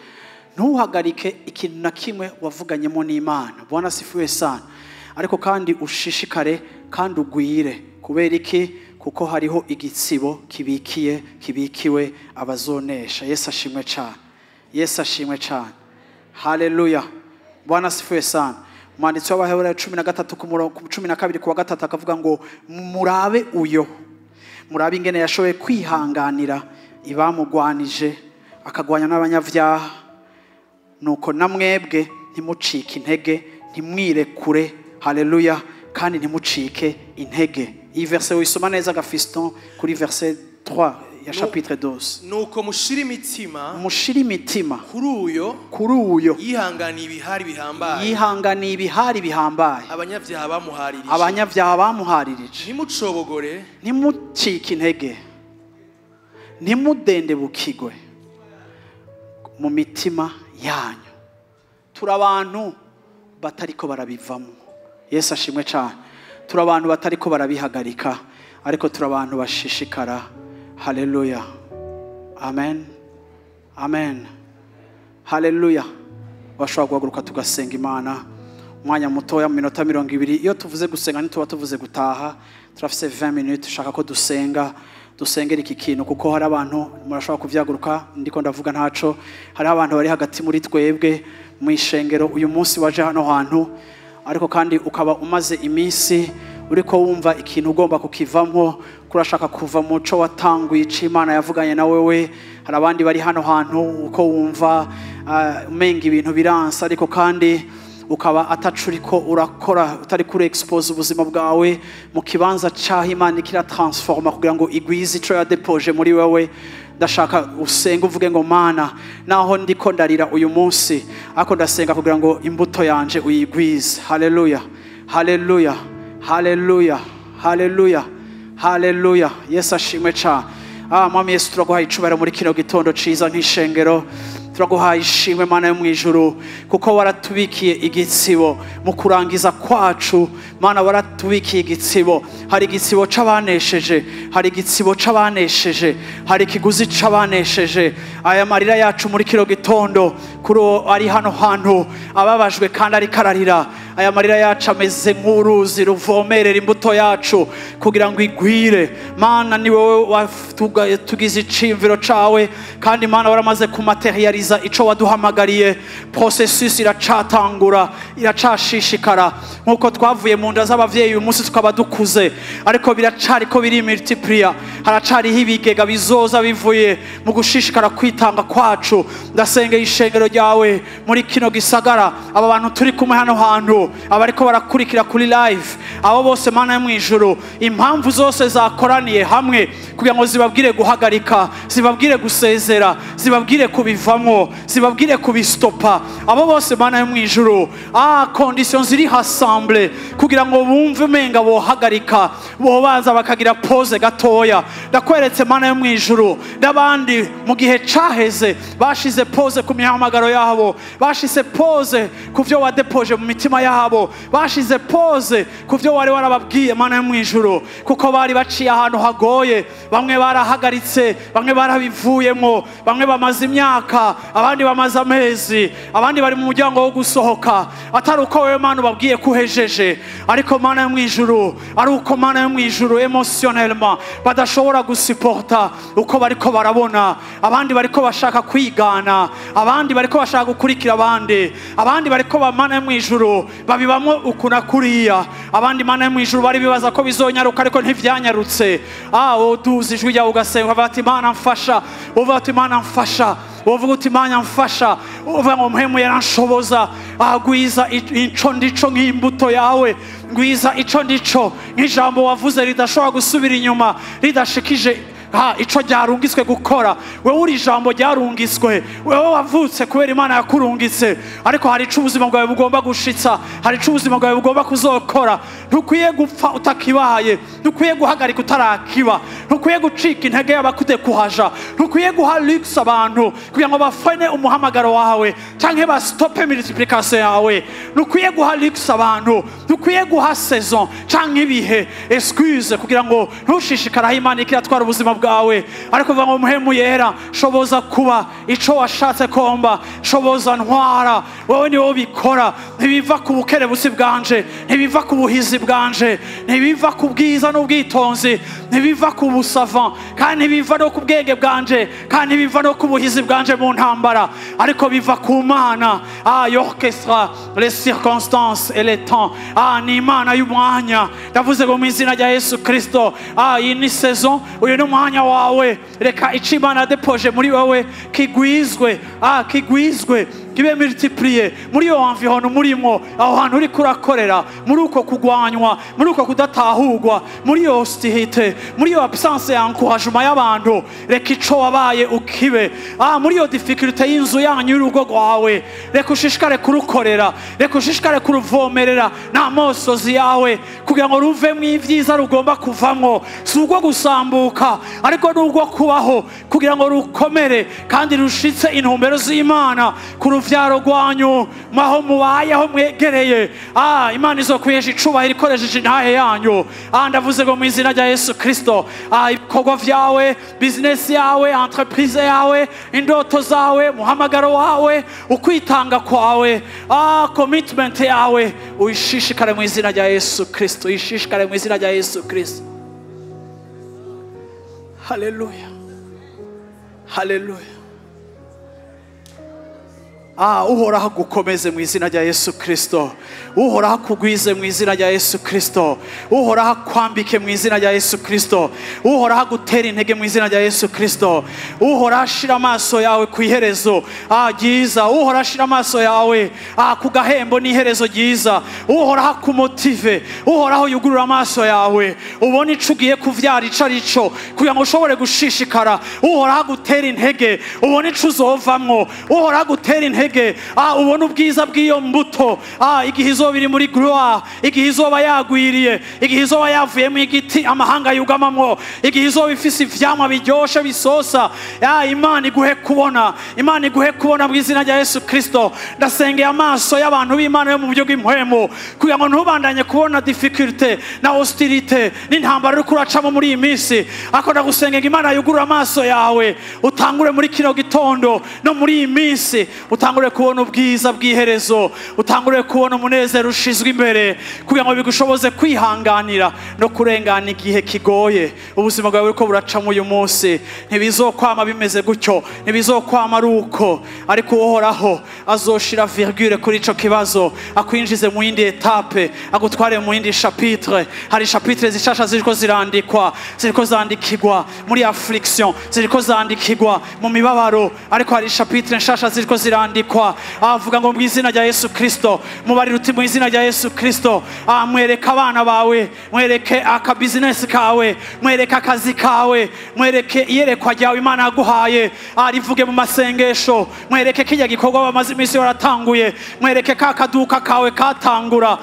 A: Ntuhagarike ikintu na kimwe wavuganyemo n'Imana. Bwana asifiwe sana. Ariko kandi ushishikare kandi ugwire. Kubera iki? Kuko hariho igitsibo kibikiye, kibikiwe abazonesha. Yesu ashimwe cyane. Yesu ashimwe cyane. Haleluya. Bwana asifiwe sana. Umwanditsi w'Abaheburayo 13 ku murongo 12 ku wa 3 akavuga ngo murabe uyo, murabe ingene yashoboye kwihanganira ibamugwanije, akagwanya n'abanyabyaha. Nuko namwebwe ntimucike intege, ntimwirekure. Haleluya. Kandi ntimucike intege. Iyi verse uyisoma neza Gafiston, kuri verset 3 ya chapitre 12.
C: Nuko mushira imitima,
A: mushira imitima
C: kuri uyo,
A: kuri uyo
C: yihanganiye ibihari bihambaye,
A: yihanganiye ibihari bihambaye,
C: abanyabyaha bamuharirije,
A: abanyabyaha bamuharirije.
C: Ntimucobogore,
A: ntimucike intege, ntimudendebukigwe mu mitima yanyu. Turi abantu batariko barabivamo. Yesu ashimwe cyane. Turi abantu batariko barabihagarika, ariko turi abantu bashishikara. Haleluya. Amen. Amen. Haleluya. Bashobora guhaguruka tugasenga Imana umwanya mutoya, mu minota 20. Iyo tuvuze gusenga ntituba tuvuze gutaha. Turafise 20 minutes, ushaka ko dusenga, dusengera iki kintu, kuko hari abantu murashobora kuvyaguruka, ndiko ndavuga ntaco. Hari abantu bari hagati muri twebwe mu ishengero uyu munsi waje hano hantu, ariko kandi ukaba umaze iminsi uriko wumva ikintu ugomba kukivamwo, kurashaka kuva mu co watanguye ico Imana yavuganye na wewe. Hari abandi bari hano hantu uko wumva umenga ibintu biransa, ariko kandi ukaba atacuriko urakora, utari kuri expose ubuzima bwawe mu kibanza caho Imana ikira transforma kugira ngo igwize ico yadepoje muri wewe. Ndashaka usenga uvuge ngo Mana, naho ndiko ndarira uyu munsi, ariko ndasenga kugira ngo imbuto yanje uyigwize. Haleluya. Haleluya. Haleluya. Haleluya. Haleluya. Yesu ashimwe cyane. Mwami Yesu, turaguhaye icubahiro muri kino gitondo ciza nk'ishengero. Turaguhaye ishimwe Mana yo mu ijuru, kuko waratubikiye igitsibo mu kurangiza kwacu. Mana, waratubikiye igitsibo. Hari igitsibo c'abanesheje, hari igitsibo c'abanesheje, hari ikiguzi c'abanesheje. Aya marira yacu muri kino gitondo kuri uwo ari hano hantu ababajwe kandi ariko ararira, aya marira yacu ameze nk'uruzi ruvomerera imbuto yacu kugira ngo igwire. Mana, ni wowe watugize iciyumviro cawe, kandi Mana waramaze kumaterializa ico waduhamagariye. Processus iracatangura, iracashishikara. Nkuko twavuye mu nda z'abavyeyi uyu munsi tukaba dukuze, ariko biracariko biri multiplier, haracariho ibigega bizoza bivuye mu gushishikara kwitanga kwacu. Ndasengeye ishengero ryawe muri kino gisagara, aba bantu turi kumwe hano hantu, abariko barakurikira kuri live, abo bose Mana yo mu ijuru, impamvu zose zakoraniye hamwe kugira ngo zibabwire guhagarika, zibabwire gusezera, zibabwire kubivamo, zibabwire kubistopa, abo bose Mana yo mu ijuru, conditions ziri assemble kugira ngo bumve umenga bohagarika, bobanza bakagira pause gatoya. Ndakweretse Mana yo mu ijuru n'abandi mu gihe caheze bashize pause ku mihamagaro yabo, bashize pause ku vyo wadepoje mu mitima yabo, bashize pause ku vyo wari warababwiye Mana yo mu ijuru, kuko bari baciye ahantu hagoye. Bamwe barahagaritse, bamwe barabivuyemo, bamwe bamaze imyaka, abandi bamaze amezi, abandi bari mu muryango wo gusohoka. Atari uko wewe Mana ubabwiye kuhejeje, ariko Mana yo mu ijuru, ari uko Mana yo mu ijuru emotionnellement badashobora gusuporta uko bariko barabona. Abandi bariko bashaka kwigana, abandi bariko bashaka gukurikira abandi, abandi bariko ba Mana yo mu ijuru babibamwo ukuna kuriya, abandi Mana yo mu ijuru bari bibaza ko bizonyaruka ariko ntivyanyarutse. Uduza ijwi ryawe ugasenga ukavuga ati Mana mfasha, uvuga ati Mana mfasha, uvuga uti Mana mfasha, uvuga ngo mpemu yaranshoboza, agwiza ico ndico nk'imbuto yawe, ngwiza ico ndico nk'ijambo wavuze ridashobora gusubira inyuma, ridashikije ico ryarungiswe gukora. Wewe uri ijambo ryarungiswe, wewe wavutse kubera Imana yakurungitse, ariko hari ico ubuzima bwawe bugomba gushitsa, hari ico ubuzima bwawe bugomba kuzokora. Ntukwiye gupfa utakibaye, ntukwiye guhagarika utarakiba, ntukwiye gucika intege y'abakudekuhaja, ntukwiye guha luxe abantu kugira ngo bafane umuhamagaro wawe canke bastope multiplication yawe. Ntukwiye guha luxe abantu, ntukwiye guha saison canke ibihe excuse kugira ngo ntushishikara aho Imana ikiratwara ubuzima bwawe, ariko uvuga ngo Mpwemu Yera shoboza kuba ico washatse komba, shoboza ntwara, wowe ni wowe ubikora. Ntibiva ku bukerebusi bwanje, ntibiva ku buhizi bwanje, ntibiva ku bwiza n'ubwitonzi, ntibiva ku busavant, kandi ntibiva no ku bwenge bwanje, kandi ntibiva no ku buhizi bwanje mu ntambara, ariko biva ku Mana. Y'orchestra les circonstances et les temps. Ni Imana y'umwanya. Ndavuze ngo mu izina rya Yesu Kristo, iyi ni saison, uyu ni umwanya wawe. Reka ico Imana yadepoje muri wowe kigwizwe, kigwizwe, kibe multiplier muri iyo environnement murimo, aho hantu uri kurakorera, muri uko kugwanywa, muri uko kudatahurwa, muri iyo hostilité, muri iyo absence ya encouragement y'abantu. Reka ico wabaye ukibe. Muri iyo difficulté y'inzu yanyu, y'urugo rwawe, reka ushishikare kurukorera, reka ushishikare kuruvomerera n'amosozi yawe, kugira ngo ruvemwo ivyiza rugomba kuvamwo. Si urwo gusambuka, ariko ni urwo kubaho, kugira ngo rukomere kandi rushitse intumbero z'Imana ku ruvyaro rwanyu, mwaho mubaye, aho mwegereye. Imana izokwihesha icubahiro ikoresheje intahe yanyu. Ndavuze ngo mu izina rya Yesu Kristo, ibikorwa vyawe, business yawe, entreprise yawe, indoto zawe, muhamagaro wawe, ukwitanga kwawe, commitment yawe, uyishishikare mu izina rya Yesu Kristo, uyishishikare mu izina rya Yesu Kristo. Haleluya, haleluya. Uhoraho agukomeze mu izina rya Yesu Kristo, Uhoraho akugwize mu izina rya Yesu Kristo, Uhoraho akwambike mu izina rya Yesu Kristo, Uhoraho agutere intege mu izina rya Yesu Kristo, Uhoraho ashira amaso yawe ku iherezo ryiza, Uhoraho ashira amaso yawe ku gahembo n'iherezo ryiza, Uhoraho akumotive, Uhoraho yugurura amaso yawe ubone ico ugiye kuvyara ico arico, kugira ngo ushobore gushishikara. Uhoraho agutere intege ubone ico uzovamwo, Uhoraho agutere intege ubone ubwiza bw'iyo mbuto, igihe izoba iri muri gloire, igihe izoba yagwiriye, igihe izoba yavuyemo igiti amahanga yugamamwo, igihe izoba ifise ivyamwa biryoshe bisosa. Imana iguhe kubona, Imana iguhe kubona mu izina rya Yesu Kristo. Ndasengeye amaso y'abantu b'Imana yo mu buryo bw'impwemu, kugira ngo ntubandanye kubona difficulté na hostilité n'intambara uriko uracamo muri iyi minsi, ariko ndagusengera Imana yugurure amaso yawe, utangure muri kino gitondo no muri iyi minsi, utangure kubona ubwiza bw'iherezo, utangure kubona umunezero ushizwe imbere, kugira ngo bigushoboze kwihanganira no kurengana igihe kigoye ubuzima bwawe buriko buracamo uyu munsi. Ntibizokwama bimeze gutyo, ntibizokwama ari uko, ariko Uhoraho azoshira virgule kuri ico kibazo, akwinjize mu yindi etape, agutware mu yindi chapitre. Hari chapitre zishasha ziriko zirandikwa, ziriko zandikirwa muri affliction, ziriko zandikirwa mu mibabaro, ariko hari chapitre nshasha ziriko zirandikwa. Avuga ngo mu izina rya Yesu Kristo, mubarira uti mu izina rya Yesu Kristo, mwereke abana bawe, mwereke aka business kawe, mwereke akazi kawe, mwereke iyerekwa ryawe Imana yaguhaye, rivuge mu masengesho, mwereke kirya gikorwa bamaze iminsi baratanguye, mwereke ka kaduka kawe katangura.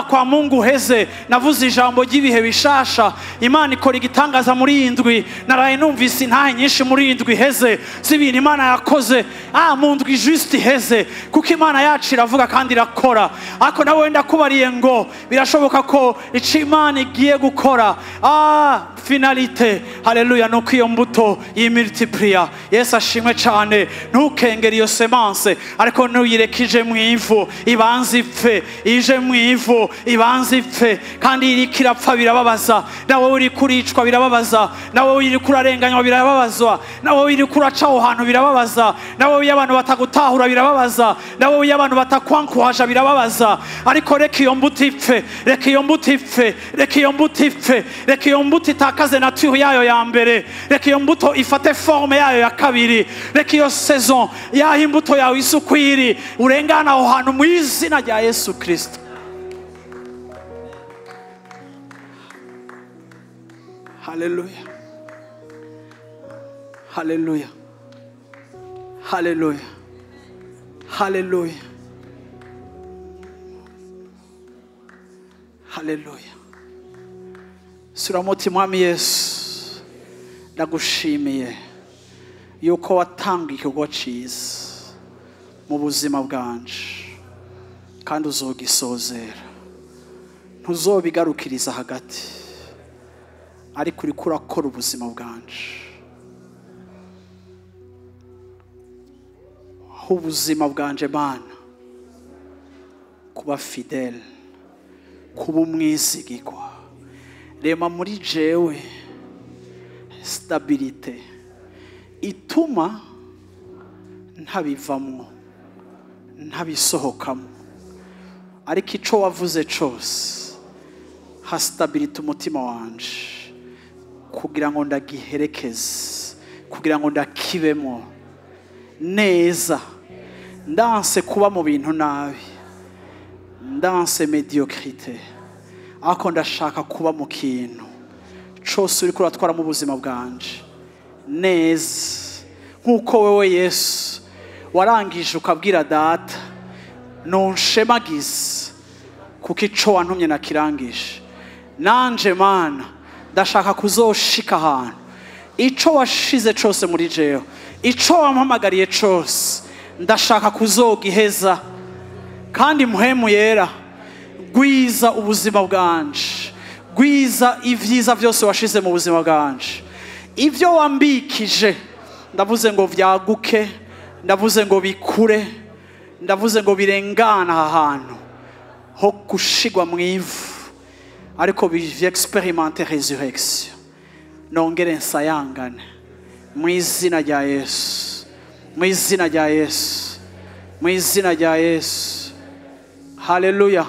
A: Kwa Mungu heze navuze ijambo ry'ibihe bishasha. Imana ikora igitangaza muri iyi ndwi. Naraye numvise intahe nyinshi muri iyi ndwi heze z'ibintu Imana yakoze, mu ndwi juste iheze, kuko Imana yacu iravuga kandi irakora. Ariko nawe wenda kubariye ngo birashoboka ko ico Imana igiye gukora, finalité, haleluya, nuko iyo mbuto yimultiplier. Yesu ashimwe cyane. Ntukengere iyo semence, ariko ntuyireke ije mu ivu, ibanze ipfe, ije mu ivu, ibanze ipfe. Kandi iriko irapfa birababaza, nawe uri kuricwa birababaza, nawe uri kurarenganywa birababazwa, nawe uri kuraca aho hantu birababaza, nawe iyo abantu batagutahura birababaza, nawe iyo abantu batakwankuhaja birababaza. Ariko reka iyo mbuto ipfe, reka iyo mbuto ipfe, reka iyo mbuto ipfe, reka iyo mbuto itakaze nature yayo ya mbere, reka iyo mbuto ifate forme yayo ya kabiri, reka iyo saison yaho imbuto yawe isukwiri urengana aho hantu mu izina rya Yesu Kristo. Haleluya, haleluya, haleluya, haleluya, haleluya. Sura muti Mwami Yesu, ndagushimiye yuko watanga igikorwa ciza mu buzima bwanje, kandi uzogisozera, ntuzobigarukiriza hagati, Ariko uriko urakora ubuzima bwanje. Ubuzima bwanje Mana kuba fidèle, kuba umwizigirwa. Rema muri jewe stabilité ituma ntabivamwo, ntabisohokamo, ariko ico wavuze cose ha stabilité umutima wanje kugira ngo ndagiherekeze, kugira ngo ndakibemo neza. Ndanse kuba mu bintu nabi, ndanse médiocrité, ariko ndashaka kuba mu kintu cose uriko uratwara mu buzima bwanje neza, nk'uko wewe Yesu warangije ukabwira Data, nunshemagize kuko ico wantumye nakirangije. Nanje Mana ndashaka kuzoshika ahantu ico washize cose muri jewe, ico wampamagariye cose ndashaka kuzogiheza. Kandi Mpwemu Yera, gwiza ubuzima bwanje, gwiza ivyiza vyose washize mu buzima bwanje. Ivyo wambikije ndavuze ngo vyaguke, ndavuze ngo bikure, ndavuze ngo birengana aha hantu ho gushigwa mu ivu, ariko biexpérimente résurrection. Nongere nsayangane mu izina rya Yesu, mu izina rya Yesu, mu izina rya Yesu. Haleluya,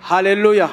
A: haleluya.